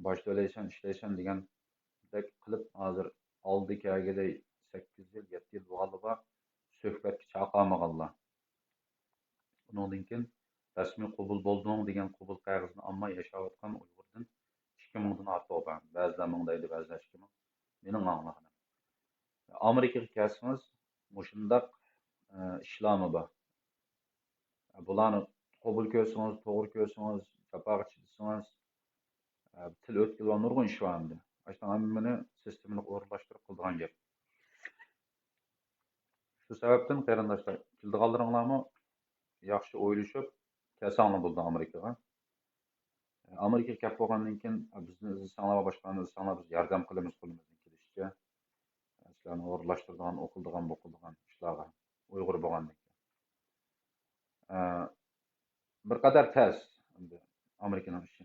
باج تۆلەيسەن، ئىشلەيسەن دېگەندەك قىلىپ، ھازىر ئالدى كەلگىلى سەككىز يىل، يەتتە يىل بولغانلار بار، سۆھبەتكە چاقىرمىغانلار. ئۇنىڭدىن كېيىن رەسمىي قوبۇل بولدۇڭ دېگەن قوبۇل قەغىزىنى ئالماي ياشاۋاتقان ئۇيغۇردىن ئىككى مىڭدىن ئارتۇق بار. بەزىلەر مىڭ دەيدۇ، بەزىلەر ئىككى مىڭ. مېنىڭ ئاڭلىغىنىم. ئامېرىكىغا كەلسىڭىز، مۇشۇنداق، ئە، ئىشلارمۇ بار. بۇلارنى قوبۇل كۆرسىڭىز، توغرا كۆرسىڭىز، جاپاغا چىدىسىڭىز، ئە، تىل ئۆتكىلى نۇرغۇن ئىش بار ئەمدى. ئاشۇنىڭ ھەممىنى سىستېمىلىق ئورۇنلاشتۇرۇپ قىلىدىغان گەپ. شۇ سەۋەبتىن قېرىنداشلار، كېلىدىغانلىرىڭلارمۇ ياخشى ئويلىشىپ كەلسەڭلار بولىدۇ ئامېرىكىغا. ئامېرىكىغا كەپ بولغاندىن كېيىن، بىزنى ئىزدىسەڭلار ۋە باشقىلارنى ئىزدىسەڭلار، بىز ياردەم قىلىمىز قولىمىزدىن كېلىشىچە. سىلەرنى ئورۇنلاشتۇرىدىغان، ئوقۇلىدىغان، بوقۇلىدىغان ئىشلارغا ئۇيغۇر بولغاندىن كېيىن. ئە، بىر قەدەر تەس ئەمدى ئامېرىكىنىڭ ئىشى.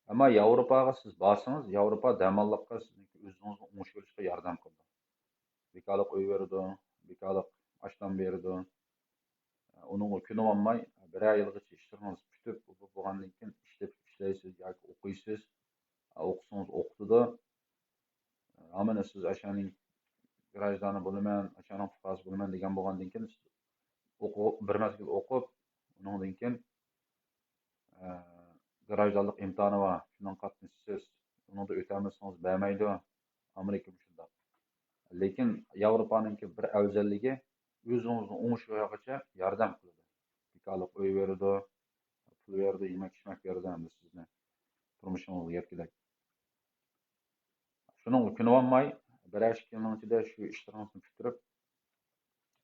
ئەمما ياۋروپاغا سىز بارسىڭىز، ياۋروپا دەماللىققا سىزنىڭكى ئۆزىڭىزنى ئوڭشىۋېلىشقا ياردەم قىلىدۇ. بىكارلىق ئۆي بېرىدۇ، بىكارلىق ئاشلام بېرىدۇ. ئۇنىڭغا كۆنۈۋالماي، بىرەر يىلغىچە ئىشلىرىڭىز پۈتۈپ، بولغاندىن كېيىن ئىشلەپ، ئىشلەيسىز ياكى ئوقۇيسىز. ئوقۇسىڭىز ئوقۇتىدۇ. ھامان سىز ئاشۇنىڭ گراژدانى بولىمەن، ئاشۇنىڭ پۇقراسى بولىمەن دېگەن بولغاندىن كېيىن، سىز ئوقۇ-، بىر مەزگىل ئوقۇپ، ئۇنىڭدىن كېيىن، ئە، گراژدانلىق ئىمتىھانى بار، شۇنىڭغا قاتنىشىسىز. ئۇنىڭدا ئۆتەلمىسىڭىز بەرمەيدۇ. ئامېرىكا مۇشۇنداق. لېكىن ياۋروپانىڭكى بىر ئەۋزەللىكى، ئۆزىڭىزنى ئوڭشىۋالغۇچە ياردەم قىلىدۇ. بىكارلىق ئۆي بېرىدۇ، پۇل بېرىدۇ، يېمەك-ئىچمەك بېرىدۇ ئەمدى سىزنى تۇرمۇشىڭىزغا يەتكۈدەك. شۇنىڭغا كۆنۈۋالماي، بىرەر ئىككى يىلنىڭ ئىچىدە شۇ ئىشلىرىڭىزنى پۈتتۈرۈپ،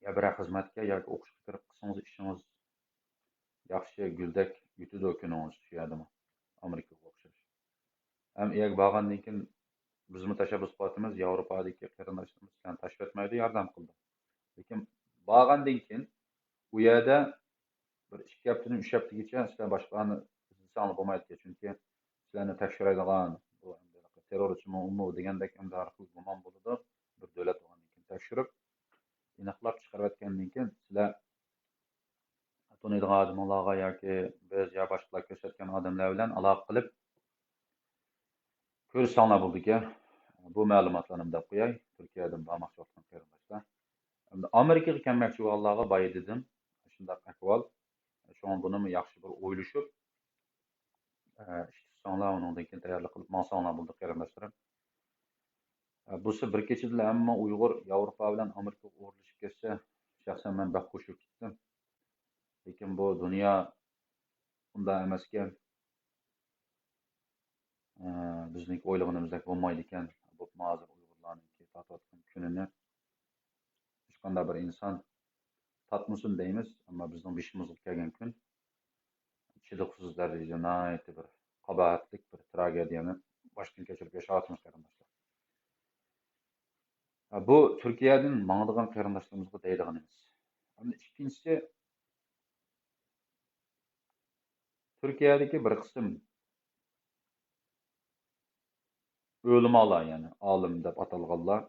يا بىرەر خىزمەتكە ياكى ئوقۇشقا كىرىپ قىلسىڭىز ئىشىڭىز ياخشى، گۈلدەك ئۆتىدۇ كۈنىڭىز شۇ يەردىمۇ، ئامېرىكىغا ئوخشاش. ھەم ئۇ يەرگە بارغاندىن كېيىن بىزمۇ تەشەببۇس قىلىۋاتىمىز، ياۋروپادىكى قېرىنداشلىرىمىز سىلەرنى تاشلىۋەتمەيدۇ، ياردەم قىلىدۇ. لېكىن بارغاندىن كېيىن ئۇ يەردە بىر ئىككى ھەپتىدىن ئۈچ ھەپتىگىچە سىلەر باشقىلارنى ئىزدىسەڭلار بولمايدىكەن، چۈنكى سىلەرنى تەكشۈرەيدىغان، بۇ تېررورچىمۇ ئۇمۇ دېگەندەك ئەمدى ھەر خىل گۇمان بولىدۇ. بىر دۆلەت بولغاندىن كېيىن تەكشۈرۈپ، ئېنىقلاپ چىقىرىۋەتكەندىن كېيىن سىلەر تونۇيدىغان ئادىمىڭلارغا ياكى بىز يا باشقىلار كۆرسەتكەن ئادەملەر بىلەن ئالاقە قىلىپ كۆرسەڭلار بولىدىكەن. بۇ مەلۇماتلارنى دەپ قوياي، تۈركىيەدىن بارماقچى بولغان قېرىنداشلار. ئەمدى ئامېرىكىغا كەلمەكچى بولغانلارغا بايا دېدىم، شۇنداق ئەھۋال. شۇڭا بۇنىمۇ ياخشى بىر ئويلىشىپ، ئە، ئىش تۇتساڭلار، ئۇنىڭدىن كېيىن تەييارلىق قىلىپ ماڭساڭلار بولىدۇ، قېرىنداشلىرىم. ئە، بۇسى بىر كېچىدىلا ھەممە ئۇيغۇر ياۋروپا بىىلەن ئامېرىكىغا ئورۇنلىشىپ كەتسە، شەخسەن مەن بەك خوش بولۇپ كەتتىم. لېكىن بۇ دۇنيا ئۇنداق ئەمەسكەن. ئە، بىزنىڭكى ئويلىغىنىمىزدەك بولمايدىكەن. بولۇپمۇ ھازىر ئۇيغۇرلارنىڭ ھېچقانداق بىر ئىنسان تارتمىسۇن دەيمىز، ئەمما بىزنىڭ بېشىمىزغا كەلگەن كۈن چىدىغۇسىز دەرىجىدە ناھايىتى بىر قاباھەتلىك بىر تراگېدىيەنى باشتىن كەچۈرۈپ ياشاۋاتىمىز، قېرىنداشلار. ھە، بۇ تۈركىيەدىن ماڭىدىغان قېرىنداشلىرىمىزغا دەيدىغىنىمىز. ئەمدى ئىككىنچىسى، تۈركىيەدىكى بىر قىسىم ئۆلىمالار، يەنى ئالىم دەپ ئاتالغانلار،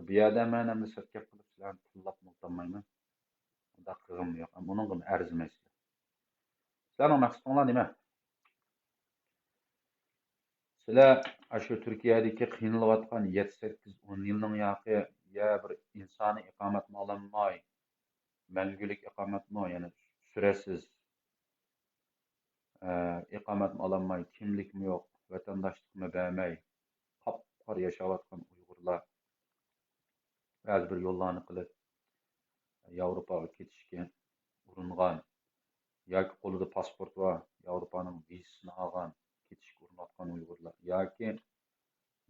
بۇ يەردە مەن ئەمدى سىرت گەپ قىلىپ سىلەرنى تىللاپ ئولتۇرمايمەن. ئۇنداق قىلغۇم يوق. ئۇنىڭغىمۇ ئەرزىمەيسىلەر. سىلەرنىڭ مەقسىتىڭلار نېمە؟ سىلەر ئاشۇ تۈركىيەدىكى قىينىلىۋاتقان يەتتە، سەككىز، ئون يىلنىڭ ياقى يا بىر ئىنسانىي ئىقامەتمۇ ئالالماي، مەڭگۈلۈك ئىقامەتمۇ، يەنى سۈرەتسىز، ئە، ئىقامەتمۇ ئالالماي، كىملىكمۇ يوق، ۋەتەنداشلىقمۇ بەرمەي، قاپقارا ياشاۋاتقان ئۇيغۇرلار بەزى بىر يوللارنى قىلىپ، ياۋروپاغا كېتىشكە ئۇرۇنغان ياكى قولىدا پاسپورت بار، ياۋروپانىڭ ۋىزىسىنى ئالغان، كېتىشكە ئۇرۇنۇۋاتقان ئۇيغۇرلار ياكى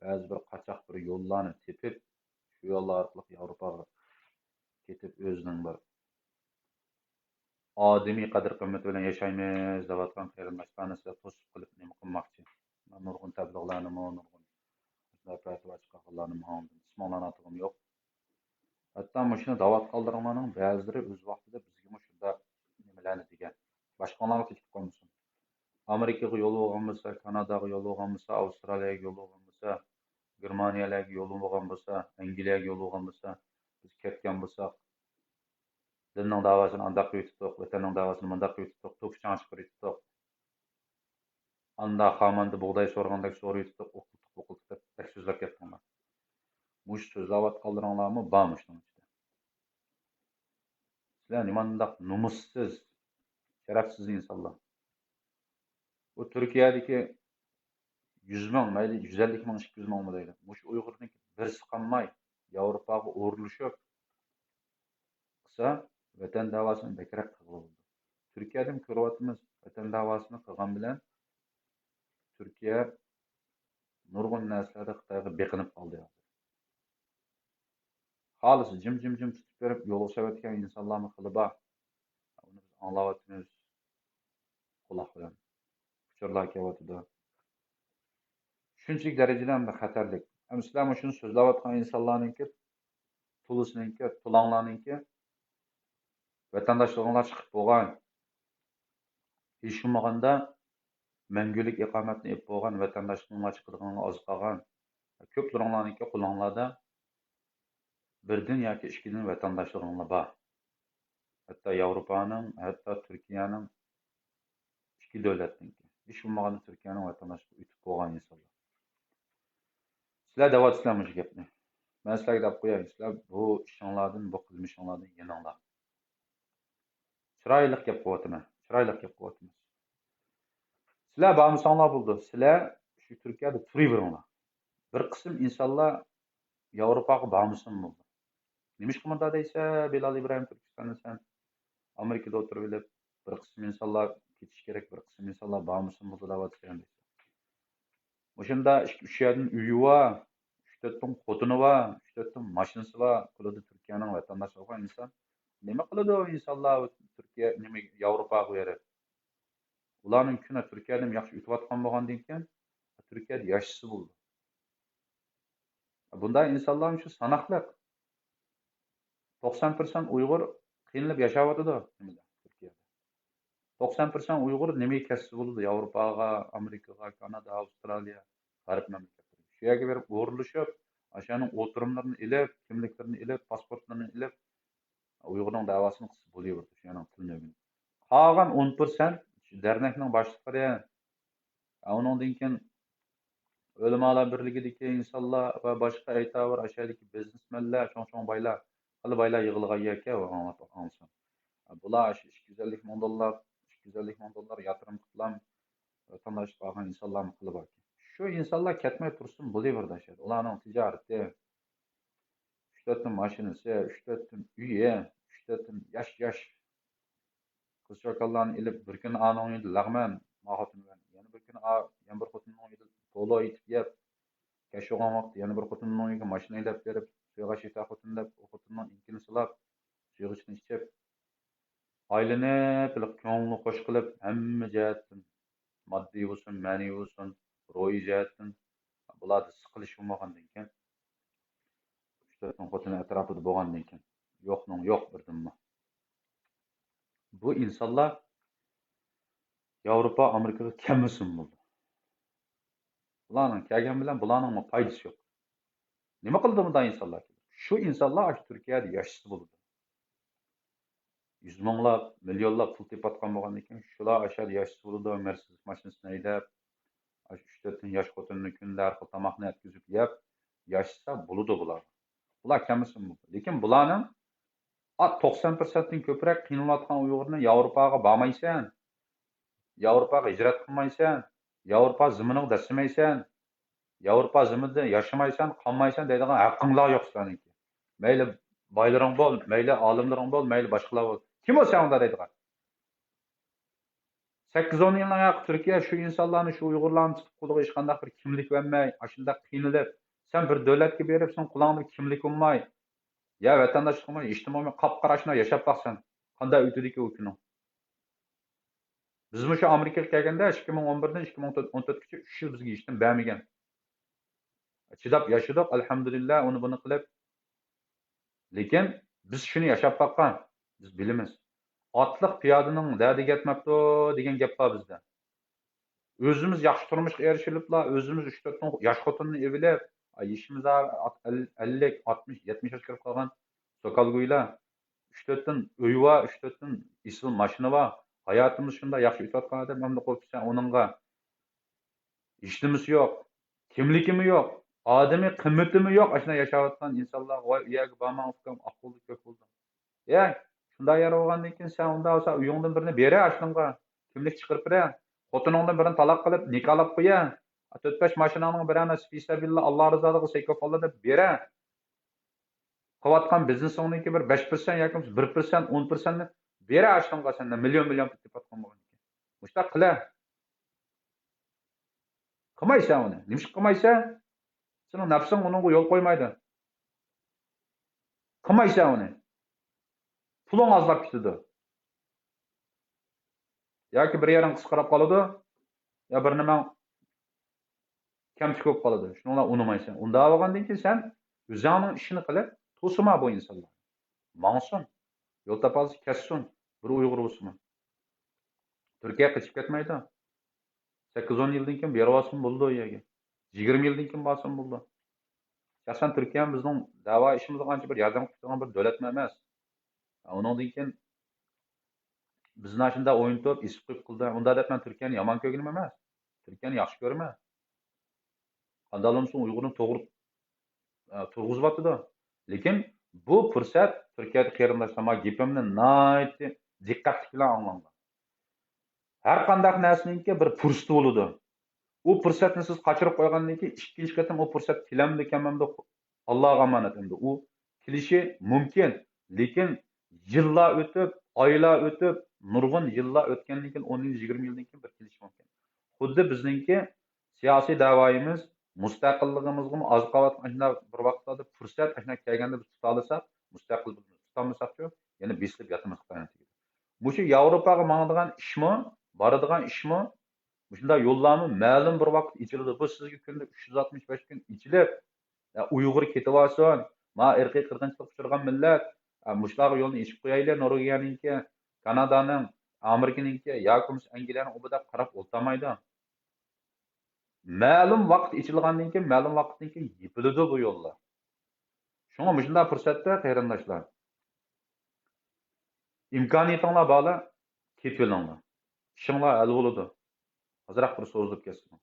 بەزى بىر قاچاق بىر يوللارنى تېپىپ، شۇ يوللار ئارقىلىق ياۋروپاغا كېتىپ، ئۆزىنىڭ بىر ئادىمىي قەدىر-قىممىتى بىلەن ياشايمىز دەۋاتقان قېرىنداشلارنى سىلەر توسۇپ قېلىپ نېمە قىلماقچى؟ مەن نۇرغۇن تەبلىغلارنىمۇ، نۇرغۇن مۇداپىئە ئەتىۋاچ قىلغانلارنىمۇ ئاڭلىدىم. ئىسمىڭلارنى ئاتىغۇم يوق. ھەتتا مۇشۇنى دەۋاتقانلىرىڭلارنىڭ بەزىلىرى ئۆز ۋاقتىدا بىزگىمۇ شۇنداق نېمىلەرنى دېگەن. باشقىلارغا تېتىپ قالمىسۇن. ئامېرىكىغا يولۇغان بولسا، كاناداغا يولۇغان بولسا، ئاۋسترالىيەگە يولۇغان بولسا، گېرمانىيەلەرگە يولۇغان بولسا، ئەنگلىيەگە يولۇغان بولسا، بىز كەتكەن بولساق، دىننىڭ داۋاسىنى ئانداق قىلىۋېتىپتۇق، ۋەتەننىڭ داۋاسىنى مۇنداق قىلىۋېتىپتۇق، توپا چاڭ چىقىرىۋېتىپتۇق. ئاندا خاماندا بۇغداي سورىغاندەك سورىۋېتىپتۇق، ئوقۇلتۇق، بوقۇلتۇق دەپ بەك سۆزلەپ كەتتىڭلار. مۇشۇ سۆزلەۋاتقانلىرىڭلارمۇ بار مۇشۇنىڭ ئىچىدە. سىلەر نېمانداق نومۇسسىز، شەرەپسىز ئىنسانلار. بۇ تۈركىيەدىكى يۈز مىڭ، مەيلى يۈز ئەللىك مىڭ، ئىككى يۈز مىڭ بولىدۇ. مۇشۇ ئۇيغۇرنىڭ بىرسى قالماي، ياۋروپاغا ئورۇنلىشىپ قىلسا، ۋەتەن داۋاسىنى بەكرەك قىلغىلى بولىدۇ. تۈركىيەدىمۇ كۆرۈۋاتىمىز، ۋەتەن داۋاسىنى قىلغان بىلەن تۈركىيە نۇرغۇن نەرسىلەردە خىتايغا بېقىنىپ قالدى ھازىر. خالىسا جىم، جىم، جىم تۇتۇپ بېرىپ يولغا سېلىۋەتكەن ئىنسانلارمۇ خېلى بار. ئۇنى بىز ئاڭلاۋاتىمىز قۇلاق بىلەن. ئۇچۇرلار كېلىۋاتىدۇ. شۇنچىلىك دەرىجىدە ئەمدى خەتەرلىك. ئەمدى سىلەر مۇشۇنى سۆزلەۋاتقان ئىنسانلارنىڭكى، تولىسىنىڭكى، تولاڭلارنىڭكى ۋەتەنداشلىقىڭلار چىقىپ بولغان. ھېچ بولمىغاندا مەڭگۈلۈك ئىقامەتنى ئېلىپ بولغان ۋەتەنداشلىقىڭلار چىقىدىغىنىغا ئاز قالغان. كۆپلىرىڭلارنىڭكى قولۇڭلاردا بىردىن ياكى ئىككىدىن ۋەتەنداشلىقىڭلار بار. ھەتتا ياۋروپانىڭ، ھەتتا تۈركىيەنىڭ ئىككى دۆلەتنىڭكى. ھېچ بولمىغاندا تۈركىيەنىڭ ۋەتەنداشلىقىغا ئۆتۈپ بولغان ئىنسانلار. سىلەر دەۋاتىسىلەر مۇشۇ گەپنى. مەن سىلەرگە دەپ قوياي، سىلەر بۇ ئىشىڭلاردىن، بۇ قىلمىشىڭلاردىن يېنىڭلار. چىرايلىق گەپ قىلىۋاتىمەن، چىرايلىق گەپ قىلىۋاتىمەن. سىلەر بارمىساڭلار بولىدۇ، سىلەر شۇ تۈركىيەدە تۇرۇۋېرىڭلار. بىر قىسىم ئىنسانلار ياۋروپاغا بارمىسىمۇ بولىدۇ. نېمىشقا مۇنداق دەيسەن، بىلال ئىبراھىم تۈركىستاندا سەن ئامېرىكىدا ئولتۇرۇۋېلىپ، بىر قىسىم ئىنسانلار كېتىش كېرەك، بىر قىسىم ئىنسانلار بارمىسىمۇ بولىدۇ دەۋاتىسەن دەيسەن. مۇشۇنداق ئىككى، ئۈچ يەردىن ئۆيى بار، ئۈچ، تۆت تۈن خوتۇنى بار، ئۈچ، تۆت تۈن ماشىنىسى بار، قىلىدۇ تۈركىيەنىڭ ۋەتەنداشلىقى بار ئىنسان. نېمە قىلىدۇ ئىنسانلار تۈركىيە، نېمە، ياۋروپاغا بېرىپ؟ ئۇلارنىڭ كۈنى تۈركىيەدىمۇ ياخشى ئۆتۈۋاتقان بولغاندىن كېيىن، تۈركىيەدە ياشىسا بولىدۇ. بۇنداق ئىنسانلارمۇ شۇ ساناقلىق. توقسان پىرسەنت ئۇيغۇر قىينىلىپ ياشاۋاتىدۇ نېمىدە، تۈركىيەدە. توقسان پىرسەنت ئۇيغۇر نېمىگە كەتسە بولىدۇ؟ ياۋروپاغا، ئامېرىكىغا، كانادا، ئاۋسترالىيە، غەرب مەملىكەتلىرىگە. شۇ يەرگە بېرىپ ئورۇنلىشىپ، ئاشۇنىڭ ئولتۇرۇملىرىنى ئېلىپ، كىملىكلىرىنى ئېلىپ، پاسپورتلىرىنى ئېلىپ، ئۇيغۇرنىڭ دەۋاسىنى قىلسا بولۇۋېرىدۇ، شۇ يەرنىڭ تىلىنى ئۆگىنىپ. قالغان ئون پىرسەنت شۇ دەرنەكنىڭ باشلىقلىرى، ئۇنىڭدىن كېيىن ئۆلىمالار بىرلىكىدىكى ئىنسانلار ۋە باشقا ئەيتاۋۇر ئاشۇ يەردىكى بىزنېسمەنلەر، چوڭ-چوڭ بايلار، خېلى بايلار يىغىلغان يەركەن، ئۇ ئاڭلاپ، ئاڭلىسام. بۇلار شۇ ئىككى يۈز ئەللىك مىڭ دوللار، ئىككى يۈز ئەللىك مىڭ دوللار ياتۇرۇم قىلىپلام، ۋەتەنداشلىق ئالغان ئىنسانلارمۇ خېلى باركەن. شۇ ئىنسانلار كەتمەي تۇرسۇن بولۇۋېرىدۇ ئاشۇ يەردە. ئۇلارنىڭ تىجارىتى، ئۈچ تۆت تۈن ماشىنىسى، ئۈچ تۆت تۈن ئۆيى، ئۈچ تۆت تۈن ياش-ياش قىز-چوكانلارنى ئېلىپ، بىر كۈنى ئانىڭ ئۆيىدە لەغمەن، ما خوتۇن بىلەن. يەنە بىر كۈنى ئا-، يەنە بىر خوتۇننىڭ ئۆيىدە پولو ئېتىپ يەپ، كەچ بولغان ۋاقىتتا يەنە بىر خوتۇننىڭ ئۆيىگە ماشىنا ھەيدەپ بېرىپ، سۇيغاچ ئېيتە خوتۇن دەپ، ئۇ خوتۇننىڭ ئېڭىكىنى سىلاپ، سۇيغىچىنى ئىچىپ، ئايلىنىپ، ھېلىقى كۆڭلىنى خوش قىلىپ، ھەممە جەھەتتىن، ماددىي بولسۇن، مەنىۋى بولسۇن، روھىي جەھەتتىن بۇلاردا سىقىلىش بولمىغاندىن كېيىن، ئۈچ تۆت مىڭ خوتۇن ئەتراپىدا بولغاندىن كېيىن، يوقنىڭ يوق بىردىنمۇ. بۇ ئىنسانلار ياۋروپا، ئامېرىكىغا كەلمىسىمۇ بولىدۇ. بۇلارنىڭ كەلگەن بىلەن بۇلارنىڭمۇ پايدىسى يوق. نېمە قىلىدۇ بۇنداق ئىنسانلار؟ شۇ ئىنسانلار ئاشۇ تۈركىيەدە ياشىسا بولىدۇ. يۈز مىڭلاپ، مىليونلاپ پۇل تېپىۋاتقان بولغاندىن كېيىن، شۇلار ئاشۇ يەردە ياشىسا بولىدۇ، مېرسېدېس ماشىنىسىنى ھەيدەپ، ئاشۇ ئۈچ تۆت ياش خوتۇننى كۈندە ھەر خىل تاماقنى ئەتكۈزۈپ يەپ، ياشىسا بولىدۇ بۇلار. بۇلار كەلمىسىمۇ بولىدۇ. لېكىن بۇلارنىڭ ئا، توقسان پىرسەنتتىن كۆپرەك قىينىلىۋاتقان ئۇيغۇرنى ياۋروپاغا بارمايسەن، ياۋروپاغا ھىجرەت قىلمايسەن، ياۋروپا زېمىنىغا دەسسىمەيسەن، ياۋروپا زېمىنىدا ياشىمايسەن، قالمايسەن دەيدىغان ھەققىڭلار يوق سىلەرنىڭكى. مەيلى بايلىرىڭ بول، مەيلى ئالىملىرىڭ بول، مەيلى باشقىلار بول. كىم ئۇ سەن ئۇنداق دەيدىغان؟ سەككىز ئون يىلنىڭ ھەققى تۈركىيە شۇ ئىنسانلارنى، شۇ ئۇيغۇرلارنى تۇتۇپ قولىغا ھېچقانداق بىر كىملىك بەرمەي، ئاشۇنداق قىينىلىپ، سەن بىر دۆلەتكە بېرىپ، سېنىڭ قولۇڭدا بىر كىملىك بولماي، يا ۋەتەنداشلىق بولماي، ھېچنېمە بولماي، قاپقارا ئاشۇنداق ياشاپ باقسەن، قانداق ئۆتىدىكى ئۇ كۈنۈڭ؟ بىز مۇشۇ ئامېرىكىغا كەلگەندە ئىككى مىڭ ئون بىردىن ئىككى مىڭ ئون تۆتكىچە ئۈچ يىل بىزگە ھېچنېمە بەرمىگەن. چىداپ ياشىدۇق، ئەلھەمدۇلىللا، ئۇنى بۇنى قىلىپ. لېكىن بىز شۇنى ياشاپ باققان، بىز بىلىمىز. ئاتلىق پىيادىنىڭ دەردىگە يەتمەپتۇ دېگەن گەپ بار بىزدە. ئۆزىمىز ياخشى تۇرمۇشقا ئېرىشىلىپلا، ئۆزىمىز ئۈچ تۆت ياش خوتۇننى ئېلىپ، يېشىمىز ھازىر ئەللىك، ئاتمىش، يەتمىش ياشقا كىرىپ قالغان سوكالگويلار. ئۈچ تۆتتىن ئۆي بار، ئۈچ تۆتتىن ئېسىل ماشىنا بار. ھاياتىمىز شۇنداق ياخشى ئۆتۈۋاتقان ئادەم ئەمدى قوپسا ئۇنىڭغا ھېچنېمىسى يوق، كىملىكىمۇ يوق، ئادىمىي قىممىتىمۇ يوق. ئاشۇنداق ياشاۋاتقان ئىنسانلارغا، ۋاي، ئۇ يەرگە بارماڭ ئۇكام، ئاق بولدى، كۆك بولدى. يە، شۇنداق يەر بولغاندىن كېيىن سەن ئۇنداق بولسا ئۆيۈڭدىن بىرنى بېرە ئاشۇنىڭغا، كىملىك چىقىرىپ بېرە. خوتۇنۇڭدىن بىرنى تالاق قىلىپ نىكاھلاپ قويە. تۆت بەش ماشىناڭنىڭ بىرەرنى فىسەبىللا، ئاللا رىزالىقى سەيكۇفاللا دەپ بېرە. قىلىۋاتقان بىزنېسىڭنىڭكى بىر بەش پىرسەنت ياكى بولمىسا بىر پىرسەنت، ئون پىرسەنتنى بېرە ئاشۇنىڭغا، سەندە مىليون مىليون پۇل تېپىۋاتقان بولغاندىكىن. مۇشۇنداق قىلە. قىلمايسەن ئۇنى. نېمىشقا قىلمايسەن؟ سېنىڭ نەپسىڭ ئۇنىڭغا يول قويمايدۇ. قىلمايسەن ئۇنى. پۇلۇڭ ئازلاپ كېتىدۇ. ياكى بىر يېرىڭ قىسقىراپ قالىدۇ، يا بىر نېمەڭ كەمتۈك بولۇپ قالىدۇ. شۇنىڭ بىلەن ئۇنىمايسەن. ئۇنداق بولغاندىن كېيىن سەن ئۆزۈڭنىڭ ئىشىنى قىلىپ، توسىما بۇ ئىنسانلار. ماڭسۇن. يول تاپالىسا كەتسۇن. بىر ئۇيغۇر بولسىمۇ. تۈركىيەگە قېچىپ كەتمەيدۇ. سەككىز ئون يىلدىن كېيىن بېرىۋالسىمۇ بولىدۇ ئۇ يەرگە. يىگىرمە يىلدىن كېيىن بارسىمۇ بولىدۇ. شەخسەن تۈركىيەمۇ بىزنىڭ دەۋا ئىشىمىزغا ئانچە بىر ياردەم قىلىدىغان بىر دۆلەتمۇ ئەمەس. ئۇنىڭدىن كېيىن بىزنى ئاشۇنداق ئوينىتىپ، ئېسىپ قويۇپ قىلدى. ئۇنداق دەپ مەن تۈركىيەنى يامان كۆرگىنىم ئەمەس. تۈركىيەنى ياخشى كۆرىمەن. قانداق بولمىسۇن ئۇيغۇرنى توغرا، ئە، تۇرغۇزۇۋاتىدۇ. لېكىن بۇ پۇرسەت تۈركىيەدە قېرىنداشلار، مانا گېپىمنى ناھايىتى دىققەتلىك بىلەن ئاڭلاڭلار. ھەر قانداق نەرسىنىڭكى بىر پۇرسىتى بولىدۇ. ئۇ پۇرسەتنى سىز قاچۇرۇپ قويغاندىن كېيىن ئىككىنچى قېتىم ئۇ پۇرسەت كېلەمدۇ، كەلمەمدۇ، ئاللاغا ئامانەت ئەمدى. ئۇ كېلىشى مۇمكىن، لېكىن يىللار ئۆتۈپ، ئايلار ئۆتۈپ، نۇرغۇن يىللار ئۆتكەندىن كېيىن، ئون يىل، يىگىرمە يىلدىن كېيىن بىر كېلىشى مۇمكىن. خۇددى بىزنىڭكى سىياسىي دەۋايىمىز، مۇستەقىللىقىمىزغىمۇ ئاز قالىۋاتقان ئاشۇنداق بىر ۋاقىتلاردا پۇرسەت، ئاشۇنداق كەلگەندە بىز تۇتالىساق، مۇستەقىل بولىمىز. تۇتالمىساقچۇ، يەنە بېسىلىپ ياتىمىز خىتاينىڭ تېگىدە. مۇشۇ ياۋروپاغا ماڭىدىغان ئىشمۇ، بارىدىغان ئىشمۇ، مۇشۇنداق يوللارمۇ مەلۇم بىر ۋاقىت ئېچىلىدۇ. بۇ سىزگە كۈندە ئۈچ يۈز ئاتمىش بەش كۈن ئېچىلىپ، يا ئۇيغۇر كېتىۋالسۇن، ما ئىرقىي قىرغىنچىلىققا ئۇچرىغان مىللەت، ئا، مۇشۇلارغا يولنى ئېچىپ قويايلى، نورۋېگىيەنىڭكى، كانادانىڭ، ئامېرىكىنىڭكى ياكى بولمىسا ئەنگلىيەنىڭ ئۇبىدا قاراپ ئولتۇرمايدۇ. مەلۇم ۋاقىت ئېچىلغاندىن كېيىن، مەلۇم ۋاقىتتىن كېيىن يېپىلىدۇ بۇ يوللار. شۇڭا مۇشۇنداق پۇرسەتتە قېرىنداشلار، ئىمكانىيىتىڭلار بارلا، كېتىۋېلىڭلار. ئىشىڭلار ھەل بولىدۇ. ئازراق بىر سوزۇلۇپ كەتسىمۇ.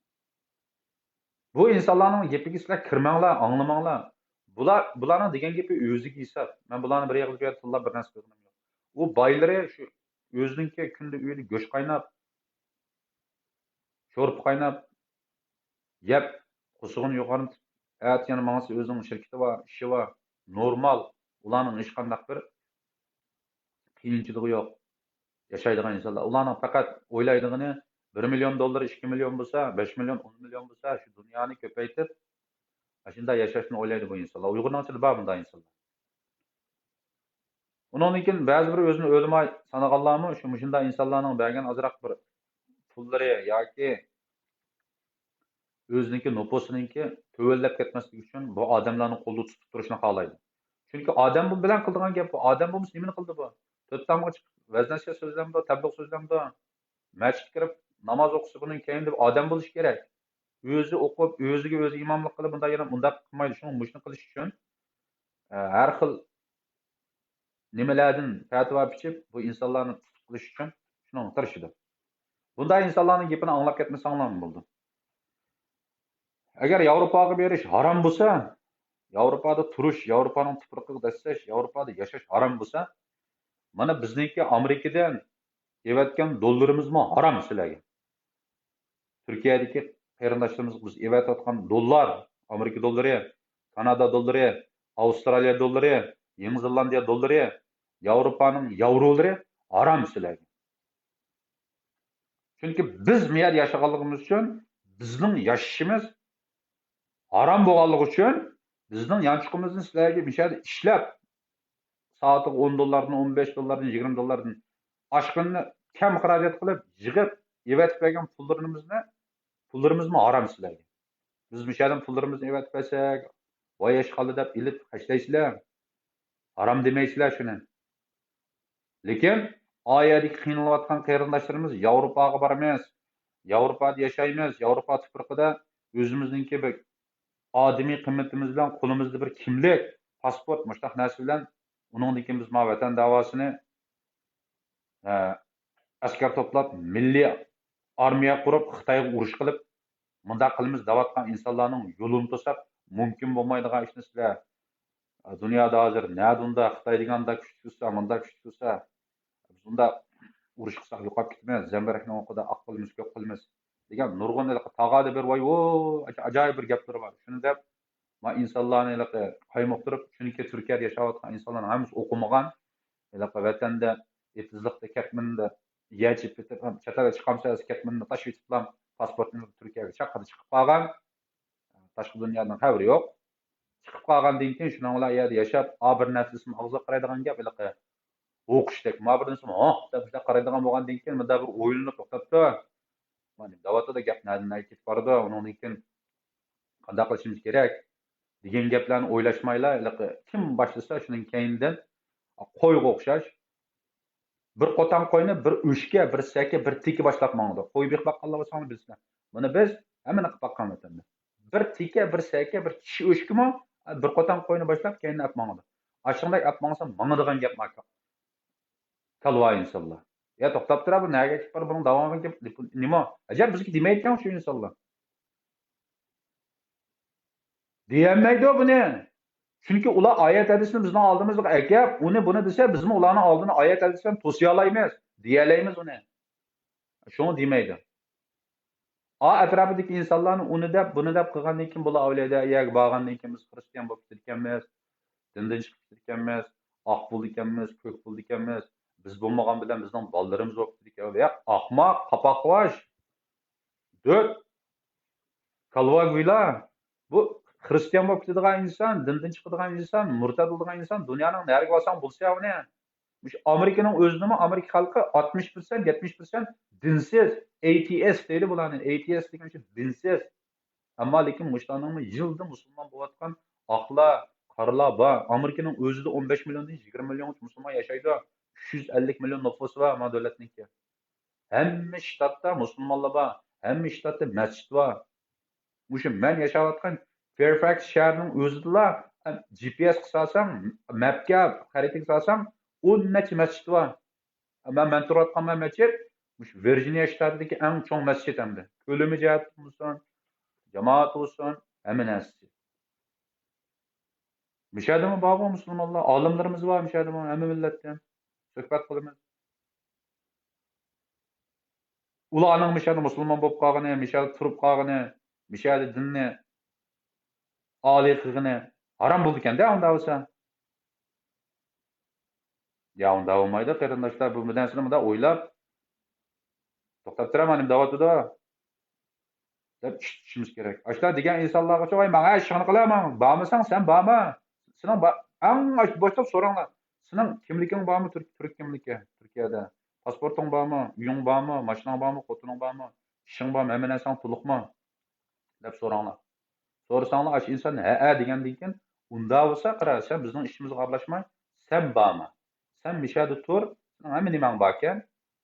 بۇ ئىنسانلارنىڭ گېپىگە سىلەر كىرمەڭلار، ئاڭلىماڭلار. بۇلار، بۇلارنىڭ دېگەن گېپى ئۆزىگە ھېساب. مەن بۇلارنى بىر يەرگە، بىر يەردە تىللاپ بىر نەرسە قىلغىنىم يوق. ئۇ بايلىرى شۇ ئۆزىنىڭكى كۈندە ئۆيىدە گۆش قايناپ، شورپا قايناپ، يەپ، قورسىقىنى يوغىنىتىپ، ئەتە يەنە ماڭسا ئۆزىنىڭ شىركىتى بار، ئىشى بار، نورمال، ئۇلارنىڭ ھېچقانداق بىر قىيىنچىلىقى يوق. ياشايدىغان ئىنسانلار. ئۇلارنىڭ پەقەت ئويلايدىغىنى بىر مىليون دوللىرى ئىككى مىليون بولسا، بەش مىليون، ئون مىليون بولسا، شۇ دۇنيانى كۆپەيتىپ، ئاشۇنداق ياشاشنى ئويلايدۇ بۇ ئىنسانلار. ئۇيغۇرنىڭ ئىچىدە بار بۇنداق ئىنسانلار. ئۇنىڭدىن كېيىن بەزى بىر ئۆزىنى ئۆلىماي سانىغانلارمۇ شۇ مۇشۇنداق ئىنسانلارنىڭ بەرگەن ئازراق بىر پۇللىرى ياكى ئۆزىنىڭكى نوپۇسىنىڭكى تۆۋەنلەپ كەتمەسلىكى ئۈچۈن بۇ ئادەملەرنى قولدا تۇتۇپ تۇرۇشنى خالايدۇ. چۈنكى ئادەم بۇ بىلەن قىلىدىغان گەپ بۇ. ئادەم بولمىسا نېمىنى قىلىدۇ بۇ؟ تۆت تامغا چىقىپ ۋەز نەسىھەت سۆزلەمدۇ، تەبلىغ سۆزلەمدۇ؟ مەسچىتكە كىرىپ ناماز ئوقۇسا بۇنىڭ كەينىدە بىر ئادەم بولۇشى كېرەك. ئۆزى ئوقۇپ، ئۆزىگە ئۆزى ئىماملىق قىلىپ، بۇنداق يەنە بۇنداق قىلمايدۇ. شۇڭا مۇشۇنى قىلىش ئۈچۈن، ئە، ھەر خىل نېمىلەردىن پەتىۋا پىچىپ، بۇ ئىنسانلارنى تۇتۇپ قىلىش ئۈچۈن شۇنىڭغا تىرىشىدۇ. بۇنداق ئىنسانلارنىڭ گېپىنى ئاڭلاپ كەتمىسەڭلارمۇ بولىدۇ. ئەگەر ياۋروپاغا بېرىش ھارام بولسا، ياۋروپادا تۇرۇش، ياۋروپانىڭ تۇپرىقىغا دەسسەش، ياۋروپادا ياشاش ھارام بولسا، مانا بىزنىڭكى ئامېرىكىدىن ئېۋەتكەن دوللىرىمىزمۇ ھارام سىلەرگە. تۈركىيەدىكى قېرىنداشلىرىمىزغا بىز ئېۋەتىۋاتقان دوللار، ئامېرىكا دوللىرى، كانادا دوللىرى، ئاۋسترالىيە دوللىرى، يېڭى زېلاندىيە دوللىرى، ياۋروپانىڭ ياۋرولىرى ھارام سىلەرگە. چۈنكى بىز مۇ يەردە ياشىغانلىقىمىز ئۈچۈن بىزنىڭ ياشىشىمىز ھارام بولغانلىقى ئۈچۈن بىزنىڭ يانچۇقىمىزنى سىلەرگە مۇشۇ يەردە ئىشلەپ، سائىتىگە ئون دوللاردىن، ئون بەش دوللاردىن، يىگىرمە دوللاردىن ئاشقىنىنى كەم خىراجەت قىلىپ، يىغىپ، ئېۋەتىپ بەرگەن پۇللىرىمىزنى، پۇللىرىمىزمۇ ھارام سىلەرگە. بىز مۇشۇ يەردىن پۇللىرىمىزنى ئېۋەتىپ بەرسەك، ۋاي ئاشقاللا دەپ ئېلىپ خەجلەيسىلەر. ھارام دېمەيسىلەر شۇنى. لېكىن ئا يەردىكى قىينىلىۋاتقان قېرىنداشلىرىمىز ياۋروپاغا بارىمىز، ياۋروپادا ياشايمىز، ياۋروپا تۇپرىقىدا ئۆزىمىزنىڭكى بىر ئادىمىي قىممىتىمىز بىلەن قولىمىزدا بىر كىملىك، پاسپورت، مۇشۇنداق نەرسە بىلەن ئۇنىڭدىن كېيىن بىز ماۋۇ ۋەتەن داۋاسىنى، ئە، ئەسكەر توپلاپ، مىللىي ئارمىيە قۇرۇپ، خىتايغا ئۇرۇش قىلىپ، مۇنداق قىلىمىز دەۋاتقان ئىنسانلارنىڭ يولىنى توساق، مۇمكىن بولمايدىغان ئىشنى سىلەر، دۇنيادا ھازىر نەدە ئۇنداق خىتاي دېگەندە كۈچلۈك تۇرسا، مۇنداق كۈچلۈك تۇرسا، بىز ئۇنداق ئۇرۇش قىلساق يوقاپ كېتىمىز، زەمبىرەكنىڭ ئوقىدا ئاق قىلىمىز، كۆك قىلىمىز دېگەن نۇرغۇن ھېلىقى تاغادە بىر ۋاي، ۋو، ئاجايىپ بىر گەپلىرى بار. شۇنى دەپ، ما ئىنسانلارنى ھېلىقى قايمۇقتۇرۇپ، چۈنكى تۈركىيەدە ياشاۋاتقان ئىنسانلارنىڭ ھەممىسى ئوقۇمىغان، ھېلىقى ۋەتەندە ئېتىزلىقتا كەتمىنىدە يەر چېپىپ، چەت ئەلگە چىقامسىز كەتمىنىنى تاشلىۋېتىپلا، پاسپورتنى تۈركىيەگە چاققىدە چىقىپ قالغان. تاشقى دۇنيادىن خەۋىرى يوق. چىقىپ قالغاندىن كېيىن شۇنىڭ بىلەن ئۇ يەردە ياشاپ، ئا بىر نەرسە دېسىمۇ ئاغزىغا قارايدىغان گەپ، ھېلىقى ئوقۇشتەك. ما بىر نېمىسى، ھوھ دەپ مۇشۇنداق قارايدىغان بولغاندىن كېيىن، مۇنداق بىر ئويلىنىپ توختاپتۇ. ما نېمە دەۋاتىدۇ، گەپ نەدىن نەگە كېتىپ بارىدۇ، ئۇنىڭدىن كېيىن قانداق قىلىشىمىز كېرەك دېگەن گەپلەرنى ئويلاشمايلا، ھېلىقى كىم باشلىسا، شۇنىڭ كەينىدىن قويغا ئوخشاش بىر قوتان قوينى بىر ئۆچكە، بىر سەكە، بىر تېكە باشلاپ ماڭىدۇ. قوي بېقىپ باققانلار بولساڭلار بىلىسىلەر. بۇنى بىز ھەممىنى قىلىپ باققان ۋەتەندە. بىر تېكە، بىر سەكە، بىر چىشى ئۆچكىمۇ بىر قوتان قوينى باشلاپ كەينىدىن ئەپ ماڭىدۇ. ئاشۇنداق ئەپ ماڭسا ماڭىدىغان گەپ ماكا. كالۋا ئىنسانلار. يا توختاپ تۇرا، بۇ نەگە كېتىپ بار، بۇنىڭ داۋامى نېمە؟ ئەجەب بىزگە دېمەيدىكەن شۇ ئىنسانلار. دېيەلمەيدۇ بۇنى. چۈنكى ئۇلار ئايەت ھەدىسنى بىزنىڭ ئالدىمىزغا ئەكەپ، ئۇنى بۇنى دېسە، بىزمۇ ئۇلارنىڭ ئالدىنى ئايەت ھەدىس بىلەن توسىيالايمىز، دېيەلەيمىز ئۇنى. شۇڭا دېمەيدۇ. ئا ئەتراپىدىكى ئىنسانلارنى ئۇنى دەپ، بۇنى دەپ قىلغاندىن كېيىن، بۇلار ئەۋلىيا يەرگە بارغاندىن كېيىن، بىز خرىستىيان بولۇپ كېتىدىكەنمىز، دىندىن چىقىپ كېتىدىكەنمىز، ئاق بولىدىكەنمىز، كۆك بولىدىكەنمىز، بىز بولمىغان بىلەن بىزنىڭ بالىلىرىمىز بولۇپ كېتىدىكەن. ياق، ئاقماق، قاپاقۋاش. دۆت. كالۋاگويلا. بۇ خرىستىيان بولۇپ كېتىدىغان ئىنسان، دىندىن چىقىدىغان ئىنسان، مۇرتەد بولىدىغان ئىنسان دۇنيانىڭ نەرىگە بارساڭ بولسا ئۇنى. مۇشۇ ئامېرىكىنىڭ ئۆزىدىمۇ ئامېرىكا خەلقى ئاتمىش پىرسەنت، يەتمىش پىرسەنت دىنسىز، ئەي تى ئېس دەيدۇ بۇلارنى. ئەي تى ئېس دېگەن شۇ دىنسىز. ئەمما لېكىن مۇشۇلارنىڭمۇ يىلدا مۇسۇلمان بولۇۋاتقان ئاقلار، قارىلار بار. ئامېرىكىنىڭ ئۆزىدە ئون بەش مىليوندىن يىگىرمە مىليونغىچە مۇسۇلمان ياشايدۇ. ئۈچ يۈز ئەللىك مىليون نوپۇسى بار ما دۆلەتنىڭكى. ھەممە شتاتتا مۇسۇلمانلار بار، ھەممە شتاتتا مەسچىت بار. مۇشۇ مەن ياشاۋاتقان فېرفاكس شەھىرىنىڭ ئۆزىدىلا جى پى ئېس قىلسا، مەپكە، خەرىتىگە سالساڭ، ئون نەچچە مەسچىت بار. مەن، مەن تۇرۇۋاتقان مەسچىت مۇشۇ ۋىرجىنىيە شتاتىدىكى ئەڭ چوڭ مەسچىت ھەمدە. كۆلىمى جەھەتتىن بولسۇن، جامائىتى بولسۇن، ھەممە نەرسىسى. مۇشەدىمۇ بارغۇ مۇسۇلمانلار، ئالىملىرىمىز بار مۇشەدىمۇ، ھەممە مىللەتتىن سۆھبەت قىلىمىز. ئۇلارنىڭ مۇشەدە مۇسۇلمان بولۇپ قالغىنى، مۇشەدە تۇرۇپ قالغىنى، مۇشەدە دىننى ئالىي قىلغىنى ھارام بولىدىكەن-دە، ئۇنداق بولسا. يا، ئۇنداق بولمايدۇ، قېرىنداشلار، بۇ نەرسىنى مۇنداق ئويلاپ، توختاپ تۇرا، مانا نېمە دەۋاتىدۇ. دەپ ئىشلىتىشىمىز كېرەك. ئاشۇنداق دېگەن ئىنسانلارغىچۇ، ۋاي، ماڭا ئىشىڭنى قىلە، ماڭ، بارمىساڭ سەن بارما. سېنىڭ با-، ئەڭ ئاش-، باشلاپ سوراڭلار. سېنىڭ كىملىكىڭ بارمۇ؟ تۈرك، تۈرك كىملىكى تۈركىيەدە؟ پاسپورتۇڭ بارمۇ؟ ئۆيۈڭ بارمۇ؟ ماشىناڭ بارمۇ؟ خوتۇنۇڭ بارمۇ؟ ئىشىڭ بارمۇ؟ ھەممە نەرسەڭ تولۇقمۇ؟ دەپ سوراڭلار. سورىساڭلار، ئاشۇ ئىنسان ھەئە دېگەندىن كېيىن، ئۇنداق بولسا، قارا، سەن بىزنىڭ ئىشىمىزغا ئارىلاشما، سەن بارما. سەن مىشەدە تۇر، سېنىڭ ھەممە نېمەڭ باركەن،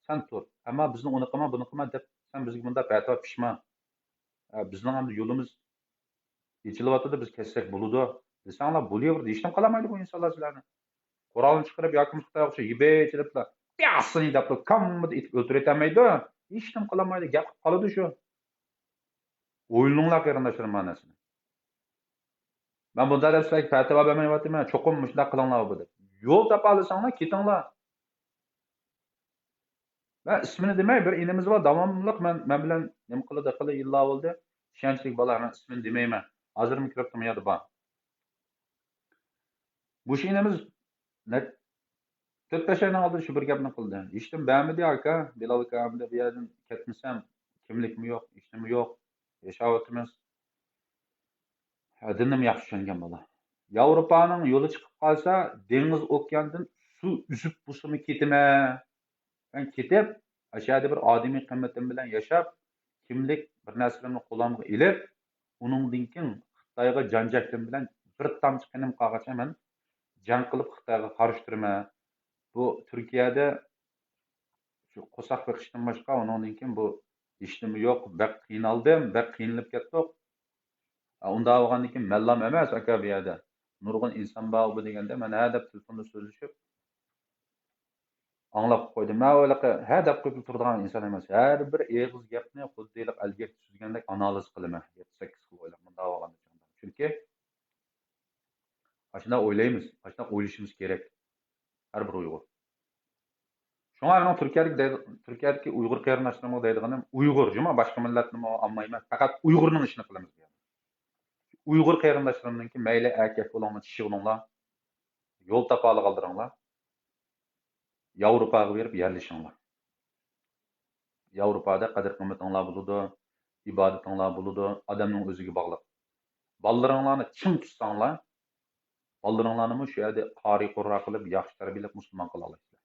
سەن تۇر. ئەمما بىزنى ئۇنى قىلما، بۇنى قىلما دەپ، سەن بىزگە مۇنداق پەتىۋا پىشما. ئە، بىزنىڭ ئەمدى يولىمىز ئېچىلىۋاتىدۇ، بىز كەتسەك بولىدۇ دېسەڭلار، بولۇۋېرىدۇ. ھېچنېمە قىلالمايدۇ بۇ ئىنسانلار سىلەرنى. قورالنى چىقىرىپ ياكى خىتايغا ئوخشاش يىبەي چېلىپلا، پىياسىنى دەپلا، كاممىدا ئېتىپ ئۆلتۈرۈۋېتەلمەيدۇ. ھېچنېمە قىلالمايدۇ، گەپ قىلىپ قالىدۇ شۇ. ئويلىنىڭلار قېرىنداشلىرىم مانا نەرسىنى. مەن بۇنداق دەپ سىلەرگە پەتىۋا بەرمەيۋاتىمەن، چوقۇم مۇشۇنداق قىلىڭلار بۇ دەپ. يول تاپالىساڭلار كېتىڭلار. مەن ئىسمىنى دېمەي، بىر ئىنىمىز بار، داۋاملىق مەن، مەن بىلەن نېمە قىلىدۇ، خېلى يىللار بولدى. ئىشەنچلىك بالا، مەن ئىسمىنى دېمەيمەن. ھازىرمۇ كىرىپتۇ، ما يەردە بار. مۇشۇ ئىنىمىز نە-، تۆت-بەش ئاينىڭ ئالدىدا شۇ بىر گەپنى قىلدى. ھېچنېمە بەرمىدى ئاكا، بىلال ئاكا، ئەمدى بۇ يەردىن كەتمىسەم، كىملىكمۇ يوق، ھېچنېمە يوق، ياشاۋاتىمىز. ھە، دىننىمۇ ياخشى چۈشەنگەن بالا. ياۋروپانىڭ يولى چىقىپ قالسا، دېڭىز ئوكياندىن سۇ ئۈزۈپ بولسىمۇ كېتىمەن. مەن كېتىپ، ئاشۇ يەردە بىر ئادىمىي قىممىتىم بىلەن ياشاپ، كىملىك بىر نەرسىلىرىمنى قولۇمغا ئېلىپ، ئۇنىڭدىن كېيىن خىتايغا جان جەھلىم بىلەن بىر تامچە قېنىم قالغاچە مەن جەڭ قىلىپ خىتايغا قارشى تۇرىمەن. بۇ تۈركىيەدە شۇ قورساق بېقىشتىن باشقا ئۇنىڭدىن كېيىن بۇ ھېچنېمە يوق. بەك قىينالدىم، بەك قىينىلىپ كەتتۇق. ئۇنداق بولغاندىن كېيىن مەنلام ئەمەس ئاكا بۇ يەردە. نۇرغۇن ئىنسان بار بۇ دېگەندە، مەن ھە دەپ تېلېفوندا سۆزلىشىپ ئاڭلاپ قويدۇم. مەن ھېلىقى ھە دەپ قويۇپ تۇرىدىغان ئىنسان ئەمەس. ھەر بىر ئېغىز گەپنى خۇددى ھېلىقى ئەلگەكتە سۈزگەندەك ئانالىز قىلىمەن. يەتتە، سەككىز خىل ئويلاپ مۇنداق بولغاندا. چۈنكى ئاشۇنداق ئويلايمىز، ئاشۇنداق ئويلىشىمىز كېرەك. ھەر بىر ئۇيغۇر. شۇڭا مېنىڭ تۈركىيەدىكى دەي-، تۈركىيەدىكى ئۇيغۇر قېرىنداشلىرىمغا دەيدىغىنىم، ئۇيغۇر، جۇما باشقا مىللەتنىمۇ ئالمايمەن، پەقەت ئۇيغۇرنىڭ ئىشىنى قىلىمىز دېگەن. ئۇيغۇر قېرىنداشلىرىمنىڭكى مەيلى ئەركەك بولۇڭلار، چىشى بولۇڭلار، يول تاپالىغانلىرىڭلار ياۋروپاغا بېرىپ يەرلىشىڭلار. ياۋروپادا قەدىر-قىممىتىڭلار بولىدۇ، ئىبادىتىڭلار بولىدۇ، ئادەمنىڭ ئۆزىگە باغلىق. بالىلىرىڭلارنى چىڭ تۇتساڭلار، بالىلىرىڭلارنىمۇ شۇ يەردە قارىي قۇررا قىلىپ، ياخشى تەربىيەلەپ مۇسۇلمان قىلالايسىلەر.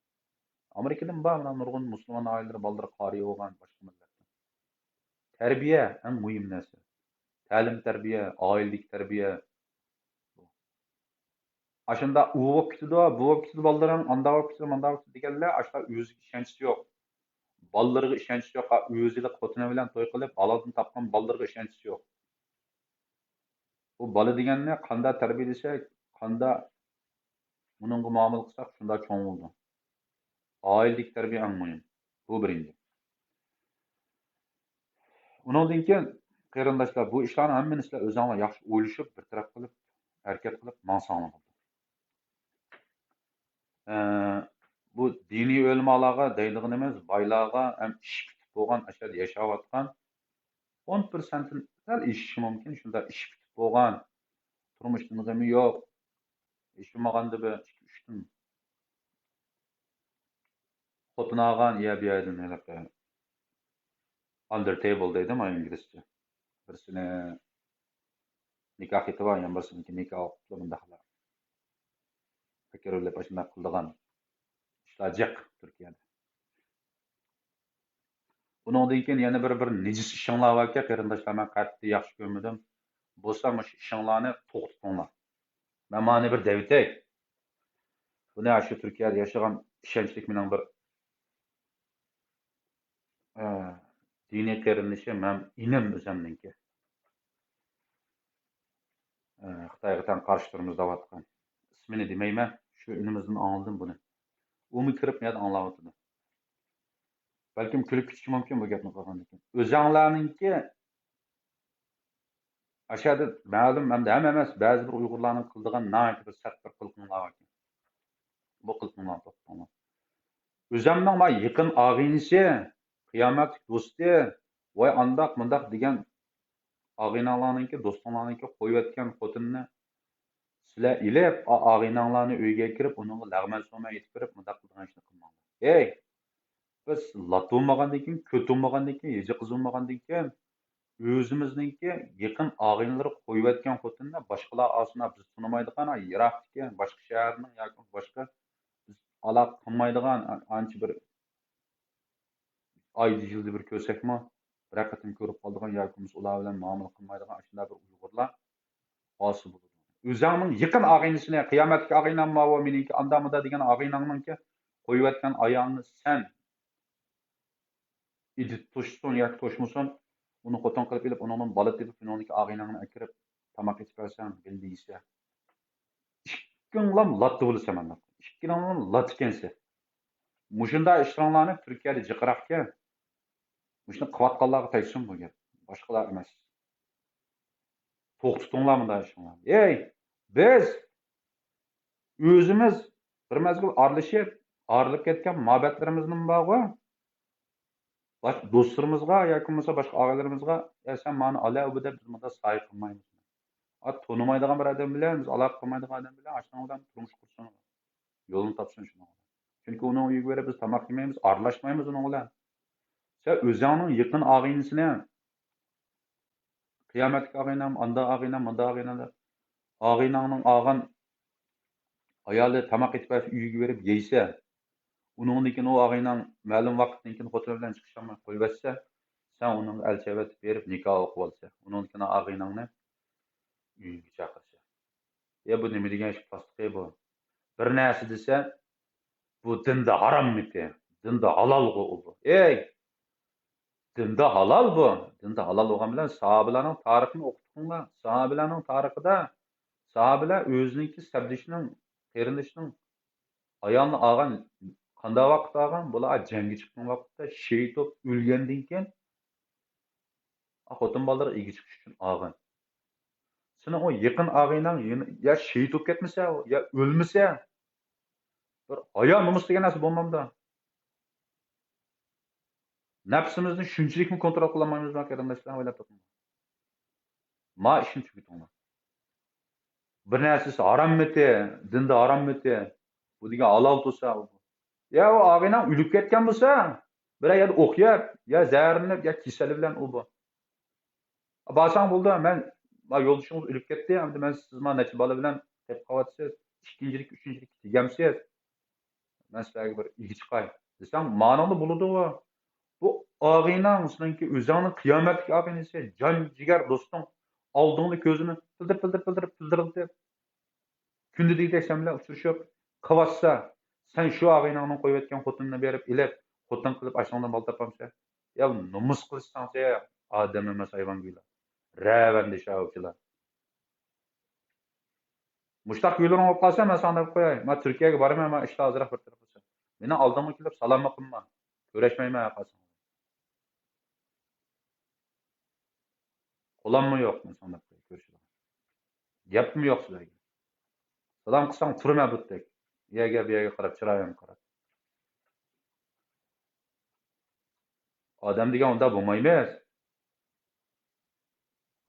ئامېرىكىدىمۇ بار، مانا نۇرغۇن مۇسۇلمان ئائىلىلىرى بالىلىرى قارىي بولغان، باشقا مىللەتتىن. تەربىيە ئەڭ مۇھىم نەرسە. تەلىم-تەربىيە، ئائىلىدىكى تەربىيە. ئاشۇنداق ئۇ بولۇپ كېتىدۇ، بۇ بولۇپ كېتىدۇ بالىلىرىڭ، ئانداق بولۇپ كېتىدۇ، مانداق بولۇپ كېتىدۇ دېگەنلەر، ئاشۇنداق ئۆزىگە ئىشەنچىسى يوق. بالىلىرىغا ئىشەنچىسى يوق. ئۆزىلا خوتۇنى بىلەن توي قىلىپ، ھالالدىن تاپقان بالىلىرىغا ئىشەنچىسى يوق. بۇ بالا دېگەننى قانداق تەربىيەلىسەك، قانداق ئۇنىڭغا مۇئامىلە قىلساق، شۇنداق چوڭ بولىدۇ. ئائىلىدىكى تەربىيە ئەڭ مۇھىم. بۇ بىرىنچى. ئۇنىڭدىن كېيىن، قېرىنداشلار، بۇ ئىشلارنى ھەممىنى سىلەر ئۆزۈڭلار ياخشى ئويلىشىپ، بىر تەرەپ قىلىپ، ھەرىكەت قىلىپ ماڭساڭلار بولىدۇ. ئە، بۇ دىنىي ئۆلىمالارغا دەيدىغىنىمىز، بايلارغا ھەم ئىش پۈتۈپ بولغان، ئاشۇ يەردە ياشاۋاتقان ئون پىرسەنتتىن سەل ئېشىشى مۇمكىن، شۇنداق ئىش پۈتۈپ بولغان، تۇرمۇشتىن غېمى يوق، ھېچ بولمىغاندا بىر ئىككى، ئۈچتىن خوتۇن ئالغان يا بۇ يەردىن ھېلىقى under table دەيدۇ ما ئىنگلىزچە. بىرسىنى نىكاھ ئېتىپ، يەنە بىرسىنىڭكى نىكاھ ئوقۇپلا مۇنداقلا پىكىر ئۆلۈپ ئاشۇنداق قىلىدىغان ئىشلار جىق تۈركىيەدە. بۇنىڭدىن كېيىن يەنە بىر، بىر نىجىس ئىشىڭلار باركەن، قېرىنداشلار، مەن قەتئىي ياخشى كۆرمىدىم. بولسا مۇشۇ ئىشىڭلارنى توختىتىڭلار. مەن مانا بىر دەۋېتەي. بۇنى شۇ تۈركىيەدە ياشىغان ئىشەنچلىك مېنىڭ بىر، ئە، دىنىي قېرىندىشىم ھەم ئىنىم ئۆزۈمنىڭكى. ئە، خىتايغا تەڭ قارشى تۇرىمىز دەۋاتقان. ئىسمىنى دېمەيمەن، شۇ ئىنىمىزدىن ئاڭلىدىم بۇنى. ئۇمۇ كىرىپ مۇ يەردە ئاڭلاۋاتىدۇ. بەلكىم كۈلۈپ كېتىشى مۇمكىن بۇ گەپنى قىلغاندىن كېيىن. ئۆزۈڭلارنىڭكى ئاشۇ يەردە مەلۇم، ئەمدى ھەممە ئەمەس، بەزى بىر ئۇيغۇرلارنىڭ قىلىدىغان ناھايىتى بىر سەت بىر قىلىقىڭلار بار ئىكەن. بۇ قىلىقىڭلارنى توختىتىڭلار. ئۆزۈمنىڭ ما يېقىن ئاغىنىسى، قىيامەتلىك دوستى، ۋاي ئانداق مۇنداق دېگەن ئاغىنەڭلارنىڭكى، دوستۇڭلارنىڭكى قويۇۋەتكەن خوتۇنىنى سىلەر ئېلىپ، ئا-، ئاغىنەڭلارنى ئۆيگە كىرىپ، ئۇنىڭغا لەغمەن سومەن ئېيتىپ بېرىپ، مۇنداق قىلىدىغان ئىشنى قىلماڭلار. ھەي! بىز لاتا بولمىغاندىن كېيىن، كۆتى بولمىغاندىن كېيىن، ھېجى قىز بولمىغاندىن كېيىن، ئۆزىمىزنىڭكى يېقىن ئاغىنىلىرى قويۇۋەتكەن خوتۇننى باشقىلار ئالسۇن، بىز تونۇمايدىغان، ھە، يىراقتىكى باشقا شەھەرنىڭ ياكى باشقا بىز ئالاقە قىلمايدىغان، ئا-، ئانچە بىر ئايدا، يىلدا بىر كۆرسەكمۇ، بىرەر قېتىم كۆرۈپ قالىدىغان ياكى بولمىسا ئۇلار بىلەن مۇئامىلە قىلمايدىغان ئاشۇنداق بىر ئۇيغۇرلار ھاسىل بولىدۇ. ئۆزۈڭنىڭ يېقىن ئاغىنىسىنى، قىيامەتتىكى ئاغىنەم ماۋۇ، مېنىڭكى ئاندا-مۇندا دېگەن ئاغىنەڭنىڭكى قويۇۋەتكەن ئايالىنى سەن ئىدى توشسۇن ياكى توشمىسۇن، ئۇنى خوتۇن قىلىپ ئېلىپ، ئۇنىڭدىن بالا تېپىپ، ئۇنىڭدىكى ئاغىنەڭنى ئەكىرىپ، تاماق ئېتىپ بەرسەڭ، بىللە يېسە. ئىككىڭلام لاتا بولىسەن مانداق. ئىككىڭلام لاتا ئىكەنسەن. مۇشۇنداق ئىشلىرىڭلارنى تۈركىيەدە جىقراقكەن. مۇشۇنى قىلىۋاتقانلارغا تەگسۇن بۇ گەپ. باشقىلار ئەمەس. توختىتىڭلار مۇنداق ئىشىڭلارنى. ھەي، بىز ئۆزىمىز بىر مەزگىل ئارىلىشىپ، ئايرىلىپ كەتكەن مۇھەببەتلىرىمىزمۇ بارغۇ. باش-، دوستلىرىمىزغا ياكى بولمىسا باشقا ئاغىنىلىرىمىزغا، «يا، سەن مانا ئالا ئۇ» دەپ بىز مۇنداق سايە قىلمايمىز. ئا، تونۇمايدىغان بىر ئادەم بىلەن، بىز ئالاقە قىلمايدىغان ئادەم بىلەن ئاشۇنىڭ بىلەن تۇرمۇش قۇرسۇن. يولىنى تاپسۇن شۇنىڭ. چۈنكى ئۇنىڭ ئۆيىگە بېرىپ بىز تاماق يېمەيمىز، ئارىلاشمايمىز ئۇنىڭ بىلەن. سەن ئۆزۈڭنىڭ يېقىن ئاغىنىسىنى، قىيامەتلىك ئاغىنەم، ئاندا ئاغىنەم، مۇندا ئاغىنەم دەپ، ئاغىنەڭنىڭ ئالغان ئايالى تاماق ئېتىپ بەرسە، ئۆيىگە بېرىپ يەيسە، ئۇنىڭدىن كېيىن ئۇ ئاغىنەڭ مەلۇم ۋاقىتتىن كېيىن خوتۇنى بىلەن چىقىشالماي قويۇۋەتسە، سەن ئۇنىڭغا ئەلچى ئەۋەتىپ بېرىپ نىكاھ ئوقۇۋالسا، ئۇنىڭدىن كېيىن ئاغىنەڭنى ئۆيۈڭگە چاقىرسا. يا بۇ نېمە دېگەن ئىش پاستىقى بۇ؟ بىر نەرسە دېسە، بۇ دىندا ھاراممىتى؟ دىندا ھالالغۇ ئۇ بۇ. ئەي! دىندا ھالال بۇ. دىندا ھالال بولغان بىلەن ساھابىلەرنىڭ تارىخىنى ئوقۇپ چىقىڭلار. ساھابىلەرنىڭ تارىخىدا ساھابىلەر ئۆزىنىڭكى سەپدىشىنىڭ، قېرىندىشىنىڭ ئايالىنى ئالغان، قانداق ۋاقىتتا ئالغان؟ بۇلار جەڭگە چىققان ۋاقىتتا شېھىت بولۇپ ئۆلگەندىن كېيىن، خوتۇن بالىلىرىغا ئىگە چىقىش ئۈچۈن ئالغان. سېنىڭ ئۇ يېقىن ئاغىنەڭ يەنە يا شېھىت بولۇپ كەتمىسە، يا ئۆلمىسە، بىر ھايا نومۇس دېگەن نەرسە بولمامدۇ؟ نەپسىمىزنى شۇنچىلىكمۇ كونترول قىلالمايمىزما، قېرىنداشلار؟ ئويلاپ بېقىڭ. ما ئىشنى تۈگىتىڭلار. بىر نەرسىسى ھاراممىتى، دىندا ھاراممىتى، بۇ دېگەن ھالال تۇرسا، ئۇ. يا ئۇ ئاغىنەڭ ئۆلۈپ كەتكەن بولسا، بىرەر يەردە ئوق يەپ، يا زەھەرلىنىپ، يا كېسەل بىلەن ئۇ بۇ. بارساڭ بولدى، مەن، ما يولدىشىڭىز ئۆلۈپ كەتتى، ئەمدى مەن سىز ما نەچچە بالا بىلەن قېلىپ قاۋاتىسىز، ئىككىنچىلىك، ئۈچىنچىلىككە تېگەمسىز. مەن سىلەرگە بىر ئىگە چىقاي دېسەڭ، مانىڭدا بولىدۇ. بۇ ئاغىنەڭ سېنىڭكى ئۆزۈڭنىڭ قىيامەتتىكى ئاغىنىسى، جان جىگەر دوستۇڭ ئالدىڭدا كۆزىنى پىلدىر، پىلدىر، پىلدىر، پىلدىرلىتىپ كۈندە دېگۈدەك سەن بىلەن ئۇچرىشىپ قىلىۋاتسا، سەن شۇ ئاغىنەڭنىڭ قويۇۋەتكەن خوتۇنىنى بېرىپ ئېلىپ، خوتۇن قىلىپ ئاشۇنىڭدىن بالا تاپامسەن؟ يا نومۇس قىلىشساڭچە، ئادەم ئەمەس ھايۋان گويلا. رەۋەندىش ئاۋۇچىلار. مۇشتاق كۈيلىرىڭ بولۇپ قالسا، مەن ساڭا دەپ قوياي. مەن تۈركىيەگە بارىمەن، مەن ئىشتا ئازراق بىر تەرەپ قىلسا. مېنىڭ ئالدىڭغا كېلىپ سالاممۇ قىلما. كۆرۈشمەيمەن ھەرقايسىڭ. قولاممۇ يوق، مەن ساڭا دەپ قوياي، كۆرۈشىدىغان. گەپمۇ يوق سىلەرگە. سالام قىلساڭ تۇرىمەن بۇتتەك. يەرگە، بۇ يەرگە قاراپ، چىرايىڭغا قاراپ. ئادەم دېگەن ئۇنداق بولمايمىز.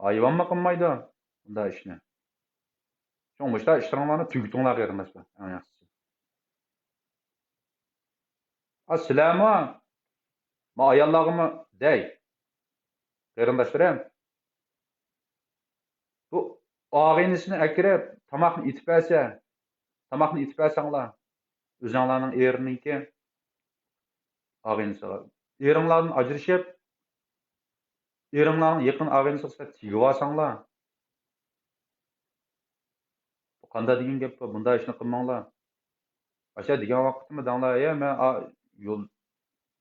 ھايۋانمۇ قىلمايدۇ بۇنداق ئىشنى. شۇڭا مۇشۇنداق ئىشلىرىڭلارنى تۈگىتىڭلار، قېرىنداشلار، ئەڭ ياخشىسى. ئا، سىلەرمۇ، ما ئاياللارغىمۇ دەي، قېرىنداشلىرىم. بۇ ئاغىنىسىنى ئەكىرىپ، تاماقنى ئېتىپ بەرسە، تاماقنى ئېتىپ بەرسەڭلار، ئۆزۈڭلارنىڭ ئېرىنىڭكى ئاغىنىسىغا. ئېرىڭلاردىن ئاجرىشىپ، ئېرىڭلارنىڭ يېقىن ئاغىنىسىغا سىلەر تېگىۋالساڭلار، بۇ قانداق دېگەن گەپ بۇ؟ بۇنداق ئىشنى قىلماڭلار. ئاشۇ دېگەن ۋاقىتتىمۇ دەڭلار، يا مەن ئا-، يول-،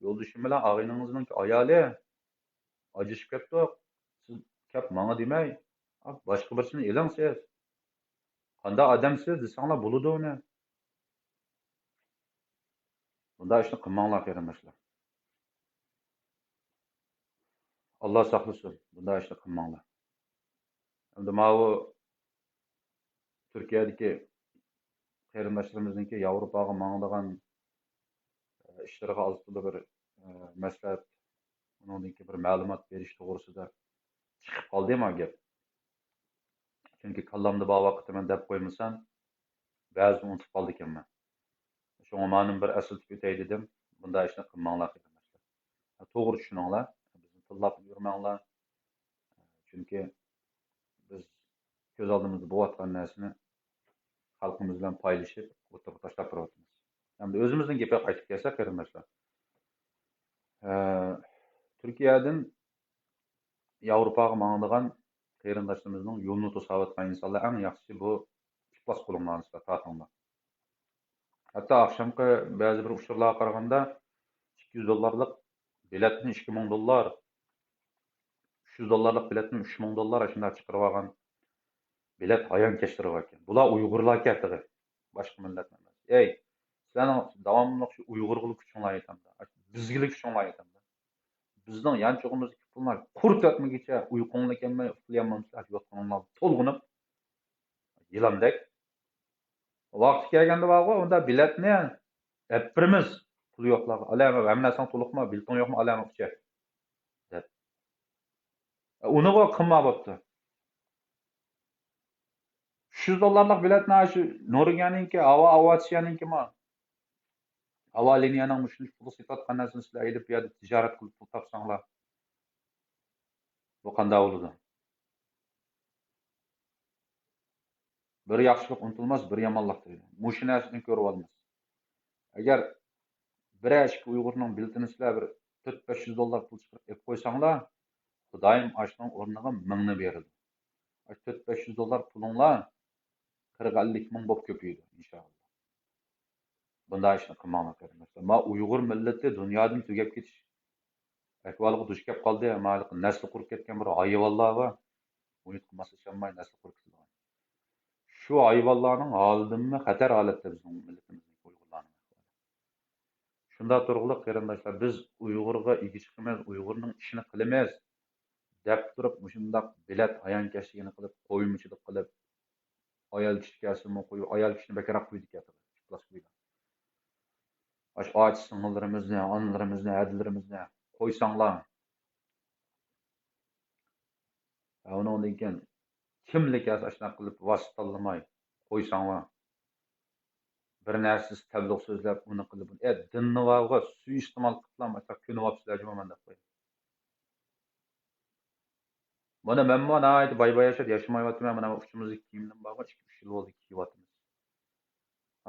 يولدىشىم بىلەن ئاغىنىڭىزنىڭ ئايالى ئاجرىشىپ كەتتۇق. سىز كەپ ماڭا دېمەي، ئا، باشقا بىرسىنى ئېلىڭ سىز. قانداق ئادەمسىز دېسەڭلار بولىدۇ ئۇنى. بۇنداق ئىشنى قىلماڭلار، قېرىنداشلار. ئاللا ساقلىسۇن، بۇنداق ئىشنى قىلماڭلار. ئەمدى ماۋۇ تۈركىيەدىكى قېرىنداشلىرىمىزنىڭكى ياۋروپاغا ماڭىدىغان، ئىشلىرىغا ئاز تولا بىر، مەسلىھەت، ئۇنىڭدىن كېيىن بىر مەلۇمات بېرىش توغرىسىدا چىقىپ قالدى ما گەپ. چۈنكى كاللامدا بار ۋاقىتتا مەن دەپ قويمىسام، بەزىدە ئۇنتۇپ قالىدىكەنمەن. شۇڭا مانىمۇ بىر ئەسلىتىپ ئۆتەي دېدىم. بۇنداق ئىشنى قىلماڭلار، قېرىنداشلار. توغرا چۈشىنىڭلار. بىزنى تىللاپ يۈرمەڭلار. چۈنكى بىز كۆز ئالدىمىزدا بولۇۋاتقان نەرسىنى خەلقىمىز بىلەن پايلىشىپ، ئوتتۇرىغا تاشلاپ بېرىۋاتىمىز. ئەمدى ئۆزىمىزنىڭ گېپىگە قايتىپ كەلسەك، قېرىنداشلار، ئە، تۈركىيەدىن ياۋروپاغا ماڭىدىغان قېرىنداشلىرىمىزنىڭ يولىنى توساۋاتقان ئىنسانلار، ئەڭ ياخشىسى بۇ ئىپلاس قولۇڭلارنى سىلەر تارتىڭلار. ھەتتا ئاخشامقى بەزى بىر ئۇچۇرلارغا قارىغاندا، ئىككى يۈز دوللارلىق بېلەتنى ئىككى مىڭ دوللار، ئۈچ يۈز دوللارلىق بېلەتنى ئۈچ مىڭ دوللار ئاشۇنداق چىقىرىۋالغان بېلەت ھايانكەشلىرى باركەن. بۇلار ئۇيغۇرلاركەن تېخى. باشقا مىللەتلەر ئەمەس. ئەي، سىلەرنىڭ داۋاملىق شۇ ئۇيغۇرغىلا كۈچۈڭلار يېتەمدۇ؟ بىزگىلا كۈچۈڭلار يېتەمدۇ؟ بىزنىڭ يانچۇقىمىزدىكى پۇللار قۇرت ئۆتمىگىچە ئۇيقۇڭلار كەلمەي، ئۇخلىيالمامسىلەر، يوتقىنىڭلاردا تولغىنىپ، يىلاندەك. ۋاقتى كەلگەندە بارغۇ، ئۇندا بېلەتنى ئەپ بېرىمىز. پۇلى يوقلارغا. ئالە، ھەممە نەرسەڭ تولۇقمۇ، بېلىتىڭ يوقمۇ، ئالە، ئۇچە. دەپ. ئۇنىغۇ قىلما بوپتۇ. ئۈچ يۈز دوللارلىق بېلەتنى شۇ نورۋېگىيەنىڭكى، ھاۋا ئاۋىئاتسىيەنىڭكىمۇ؟ ھاۋا لىنىيەنىڭ مۇشۇنچە پۇلغا سېتىۋاتقان نەرسىنى سىلەر ئېلىپ، بۇ يەردە تىجارەت قىلىپ پۇل تاپساڭلار، بۇ قانداق بولىدۇ؟ بىر ياخشىلىق ئۇنتۇلماس، بىر يامانلىق دەيدۇ. مۇشۇ نەرسىدىن كۆرۈۋالىمىز. ئەگەر بىرەر ئىككى ئۇيغۇرنىڭ بېلىتىنى سىلەر بىر تۆت بەش يۈز دوللار پۇل چىقىرىپ ئېلىپ قويساڭلار، خۇدايىم ئاشۇنىڭ ئورنىغا مىڭنى بېرىدۇ. ئاشۇ تۆت بەش يۈز دوللار پۇلۇڭلار قىرىق ئەللىك مىڭ بولۇپ كۆپىيىدۇ، ئىنشائاللا. بۇنداق ئىشنى قىلماڭلار، قېرىنداشلار. ما ئۇيغۇر مىللىتى دۇنيادىن تۈگەپ كېتىش ئەھۋالىغا دۇچ كەپ قالدى. ما ھېلىقى نەسلى قۇرۇپ كەتكەن بىر ھايۋانلار بار. ئۇنى قىلماسلىشالماي نەسلى قۇرۇپ كېتىدىغان. شۇ ھايۋانلارنىڭ ھالىدىنمۇ خەتەر ھالەتتە بىزنىڭ مىللىتىمىزنىڭ، ئۇيغۇرلارنىڭ ئەھۋالى. شۇنداق تۇرغۇلۇق، قېرىنداشلار، بىز ئۇيغۇرغا ئىگە چىقىمىز، ئۇيغۇرنىڭ ئىشىنى قىلىمىز دەپ تۇرۇپ، مۇشۇنداق بېلەت ھايانكەشلىكىنى قىلىپ، قويمىچىلىق قىلىپ، ئايال كىشى كەلسىمۇ قويۇپ، ئايال كىشىنى بەكرەك قويىدىكەن، ئىپلاس قويىدۇ. ئاشۇ ئھاجى سىڭىللىرىمىزنى، ئانىلىرىمىزنى، ھەدىلىرىمىزنى قويساڭلار. ھە، ئۇنىڭدىن كېيىن كىملا كەلسە ئاشۇنداق قىلىپ ۋاسىتە تاللىماي قويساڭلار. بىر نەرسىسى تەبلىغ سۆزلەپ، ئۇنى قىلىپ، ئە، دىننى بارغا سۇيىئىستېمال قىلىپلا ئاشۇنداق كۆنۈۋاپسىلەر جۇمۇ مەن دەپ قويدۇم. مانا مەنمۇ ناھايىتى باي-باي ياشاپ ياشىمايۋاتىمەن. مانا ئۇچىمىزدىكى كىيىمدىن بارغان ئىككى، ئۈچ يىل بولدى كىيىۋاتىمىز.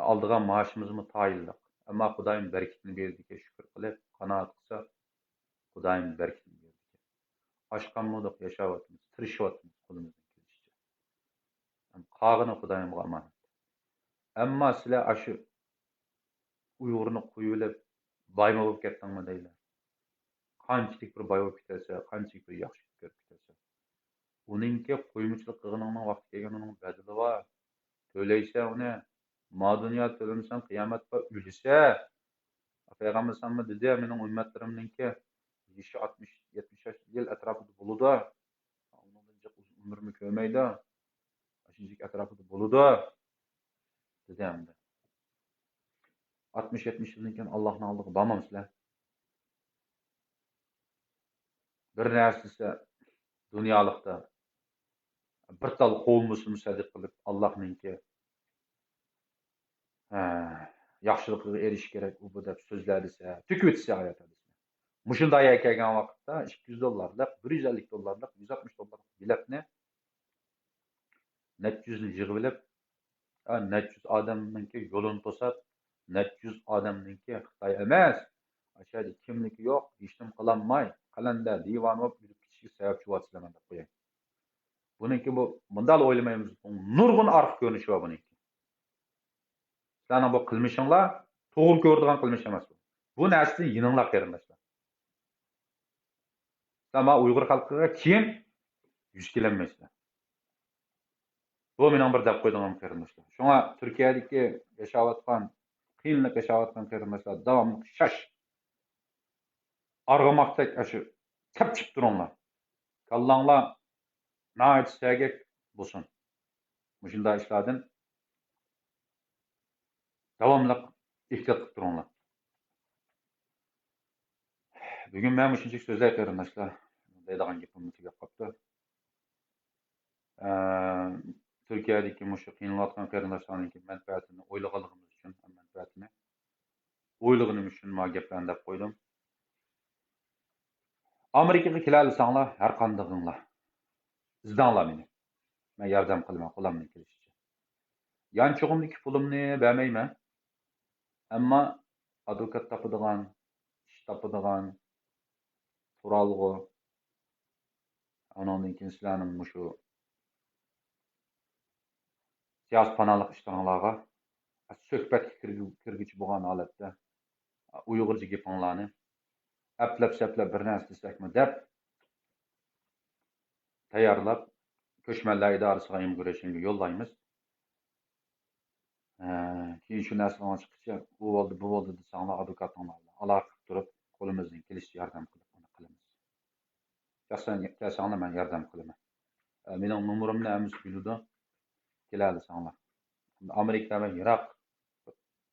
ئالىدىغان مائاشىمىزمۇ تايىنلىق. ئەمما خۇدايىم بەرىكىتىنى بېرىدىكەن، شۈكۈر قىلىپ، قانائەت قىلساق، خۇدايىم بەرىكىتىنى بېرىدىكەن. ئاچ قالمىدۇق، ياشاۋاتىمىز، تىرىشىۋاتىمىز قولىمىزدىن كېلىشىچە. قالغىنى خۇدايىمغا ئامانەت. ئەمما سىلەر ئاشۇ ئۇيغۇرنى قويۇۋېلىپ، بايمۇ بولۇپ كەتتىڭمۇ دەيلى. قانچىلىك بىر باي بولۇپ كېتەرسەن، قانچىلىك بىر ياخشى كۆرۈپ كېتەرسەن. ئۇنىڭكى قويمىچىلىق قىلغىنىڭنىڭ ۋاقتى كەلگەن ئۇنىڭ بەدىلى بار. تۆلەيسەن ئۇنى. ما دۇنيا تۆلىمىسەڭ، قىيامەت بار، ئۆلىسەن. پەيغەمبەر ساللاللاھۇ ئەلەيھى ۋەسەللەم دېدى، مېنىڭ ئۈممەتلىرىمنىڭكى يېشى ئاتمىش، يەتمىش ياش يىل ئەتراپىدا بولىدۇ. ئۇنىڭدىن جىق ئۇزۇن ئۆمرىمۇ كۆرمەيدۇ. ئاشۇنچىلىك ئەتراپىدا بولىدۇ، دېدى ئەمدى. ئاتمىش، يەتمىش يىلدىن كېيىن ئاللاھنىڭ ئالدىغا بارمامسىلەر؟ بىر نەرسىسى دۇنيالىقتا بىر تال قوۋمىسىمۇ سەدىقە قىلىپ، ئاللاھنىڭكى، ھە، ياخشىلىقىغا ئېرىشىش كېرەك، ئۇ بۇ دەپ سۆزلەر دېسە، تۆكۈۋېتىشسە ھايات ھەدىسىنى. مۇشۇنداق يەرگە كەلگەن ۋاقىتتا ئىككى يۈز دوللارلىق، بىر يۈز ئەللىك دوللارلىق، يۈز ئاتمىش دوللارلىق بېلەتنى نەچچە يۈزنى يىغىۋېلىپ، ھە، نەچچە يۈز ئادەمنىڭكى يولىنى توساپ، نەچچە يۈز ئادەمنىڭكى خىتاي ئەمەس، ئاشۇ يەردە كىملىكى يوق، ھېچنېمە قىلالماي، قەلەندەر دىۋانە بولۇپ يۈرۈپ كېتىشىگە سەۋەبچى بولۇۋاتىسىلەر، مەن دەپ قوياي. بۇنىڭكى بۇ، مۇنداقلا ئويلىمايمىز. نۇرغۇن ئارقا كۆرۈنۈشى بار بۇنىڭكى. سىلەرنىڭ بۇ قىلمىشىڭلار توغرا كۆرىدىغان قىلمىش ئەمەس بۇ. بۇ نەرسىدىن يېنىڭلار، قېرىنداشلار. سىلەر مانا ئۇيغۇر خەلقىگە كېيىن يۈز كېلەلمەيسىلەر. بۇ مېنىڭ بىر دەپ قويىدىغىنىم، قېرىنداشلار. شۇڭا تۈركىيەدىكى ياشاۋاتقان، قىيىنلىق ياشاۋاتقان قېرىنداشلار داۋاملىق شاش. ئارغىماقتەك ئاشۇ تەپچىپ تۇرۇڭلار. كاللاڭلار ناھايىتى سەگەك بولسۇن. مۇشۇنداق ئىشلاردىن داۋاملىق ئېھتىيات قىلىپ تۇرۇڭلار. بۈگۈن مەن مۇشۇنچىلىك سۆزلەي، قېرىنداشلار. دەيدىغان گېپىممۇ تۈگەپ قاپتۇ. ئە، تۈركىيەدىكى مۇشۇ قىينىلىۋاتقان قېرىنداشلارنىڭكى مەنپەئەتىنى ئويلىغانلىقىمىز ئۈچۈن، مەنپەئەتىنى ئويلىغىنىم ئۈچۈن مانا گەپلەرنى دەپ قويدۇم. ئامېرىكىغا كېلەلىسەڭلار، ھەر قاندىقىڭلار. ئىزدەڭلار مېنى. مەن ياردەم قىلىمەن قولۇمدىن كېلىشىچە. يانچۇقۇمدىكى پۇلۇمنى بەرمەيمەن. ئەمما ئادۋوكات تاپىدىغان، ئىش تاپىدىغان، تۇرالغۇ، ئۇنىڭدىن كېيىن سىلەرنىڭ مۇشۇ سىياسىي پاناھلىق ئىشلىرىڭلارغا سۆھبەتكە كىرگۈ-، كىرگۈچى بولغان ھالەتتە ئۇيغۇرچە گېپىڭلارنى ئەپلەپ-سەپلەپ بىر نەرسە دېسەكمۇ دەپ تەييارلاپ، كۆچمەنلەر ئىدارىسىغا ئىممىگرېيشنگە يوللايمىز. ئە، كېيىن شۇ نەرسىلەرنى چىققىچە، ئۇ بولدى، بۇ بولدى دېسەڭلار، ئادۋوكاتىڭلار بىلەن ئالاقە قىلىپ تۇرۇپ، قولىمىزدىن كېلىشىچە ياردەم قىلىپ ئۇنى قىلىمىز. شەخسەن كەلسەڭلار، مەن ياردەم قىلىمەن. ئە، مېنىڭ نومۇرۇمنى ھەممىسى بىلىدۇ. كېلەلىسەڭلار. ئەمدى ئامېرىكا بىلەن يىراق،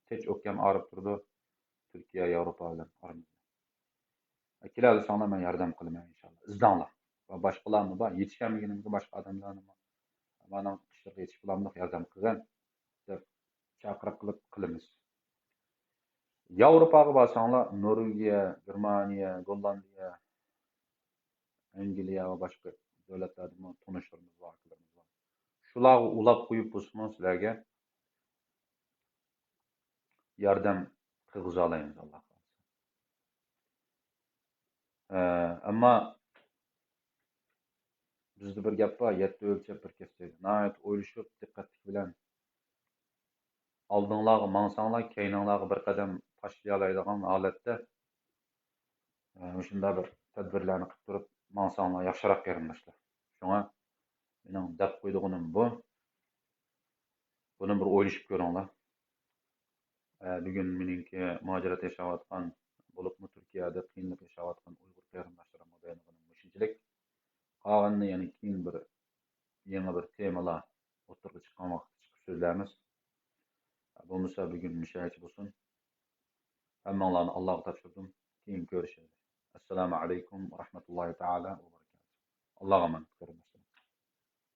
تىنچ ئوكيان ئايرىپ تۇرىدۇ. تۈركىيە، ياۋروپا بىلەن ئارىمىزدا. ئە، كېلەلىسەڭلار، مەن ياردەم قىلىمەن ئىنشاللا. ئىزدەڭلار. ۋە باشقىلارمۇ بار. يېتىشەلمىگىنىمىزگە باشقا ئادەملەرنىمۇ مانا ئىشلىرىغا يېتىشىپ بولامدۇق، ياردەم قىلغىن دەپ چاقىرىق قىلىپ قىلىمىز. ياۋروپاغا بارساڭلار، نورۋېگىيە، گېرمانىيە، گوللاندىيە، ئەنگلىيە ۋە باشقا دۆلەتلەردىمۇ تونۇشلىرىمىز بار، ئاكىلىرىمىز بار. شۇلارغا ئۇلاپ قويۇپ بولسىمۇ سىلەرگە ياردەم قىلغۇزالايمىز، ئاللا خالىسا. ئە، ئەمما بىزدە بىر گەپ بار، يەتتە ئۆلچەپ بىر كەس دەيدۇ. ناھايىتى ئويلىشىپ، دىققەتلىك بىلەن ئالدىڭلارغا ماڭساڭلار، كەينىڭلارغا بىر قەدەم تاشلىيالايدىغان ھالەتتە، ئە، مۇشۇنداق بىر تەدبىرلەرنى قىلىپ تۇرۇپ ماڭساڭلار ياخشىراق، قېرىنداشلار. شۇڭا مېنىڭ دەپ قويىدىغىنىم بۇ. بۇنى بىر ئويلىشىپ كۆرۈڭلار. ئە، بۈگۈن مېنىڭكى مۇھاجىرەت ياشاۋاتقان، بولۇپمۇ تۈركىيەدە قىيىنلىق ياشاۋاتقان ئۇيغۇر قېرىنداشلىرىمغا بەرگىنىم مۇشۇنچىلىك. قالغىنىنى يەنە كېيىن بىر يېڭى بىر تېمىلار ئوتتۇرىغا چىققان ۋاقىتتا چىقىپ سۆزلەرمىز. بولمىسا بۈگۈن مۇشۇ يەرچە بولسۇن. ھەممىڭلارنى ئاللاغا تاپشۇردۇم. كېيىن كۆرۈشەيلى. ئەسسالامۇ ئەلەيكۇم ۋە رەھمەتۇللاھى تائالا ۋە بەرىكاتۇھ. ئاللاغا ئامانەت، قېرىنداشلار.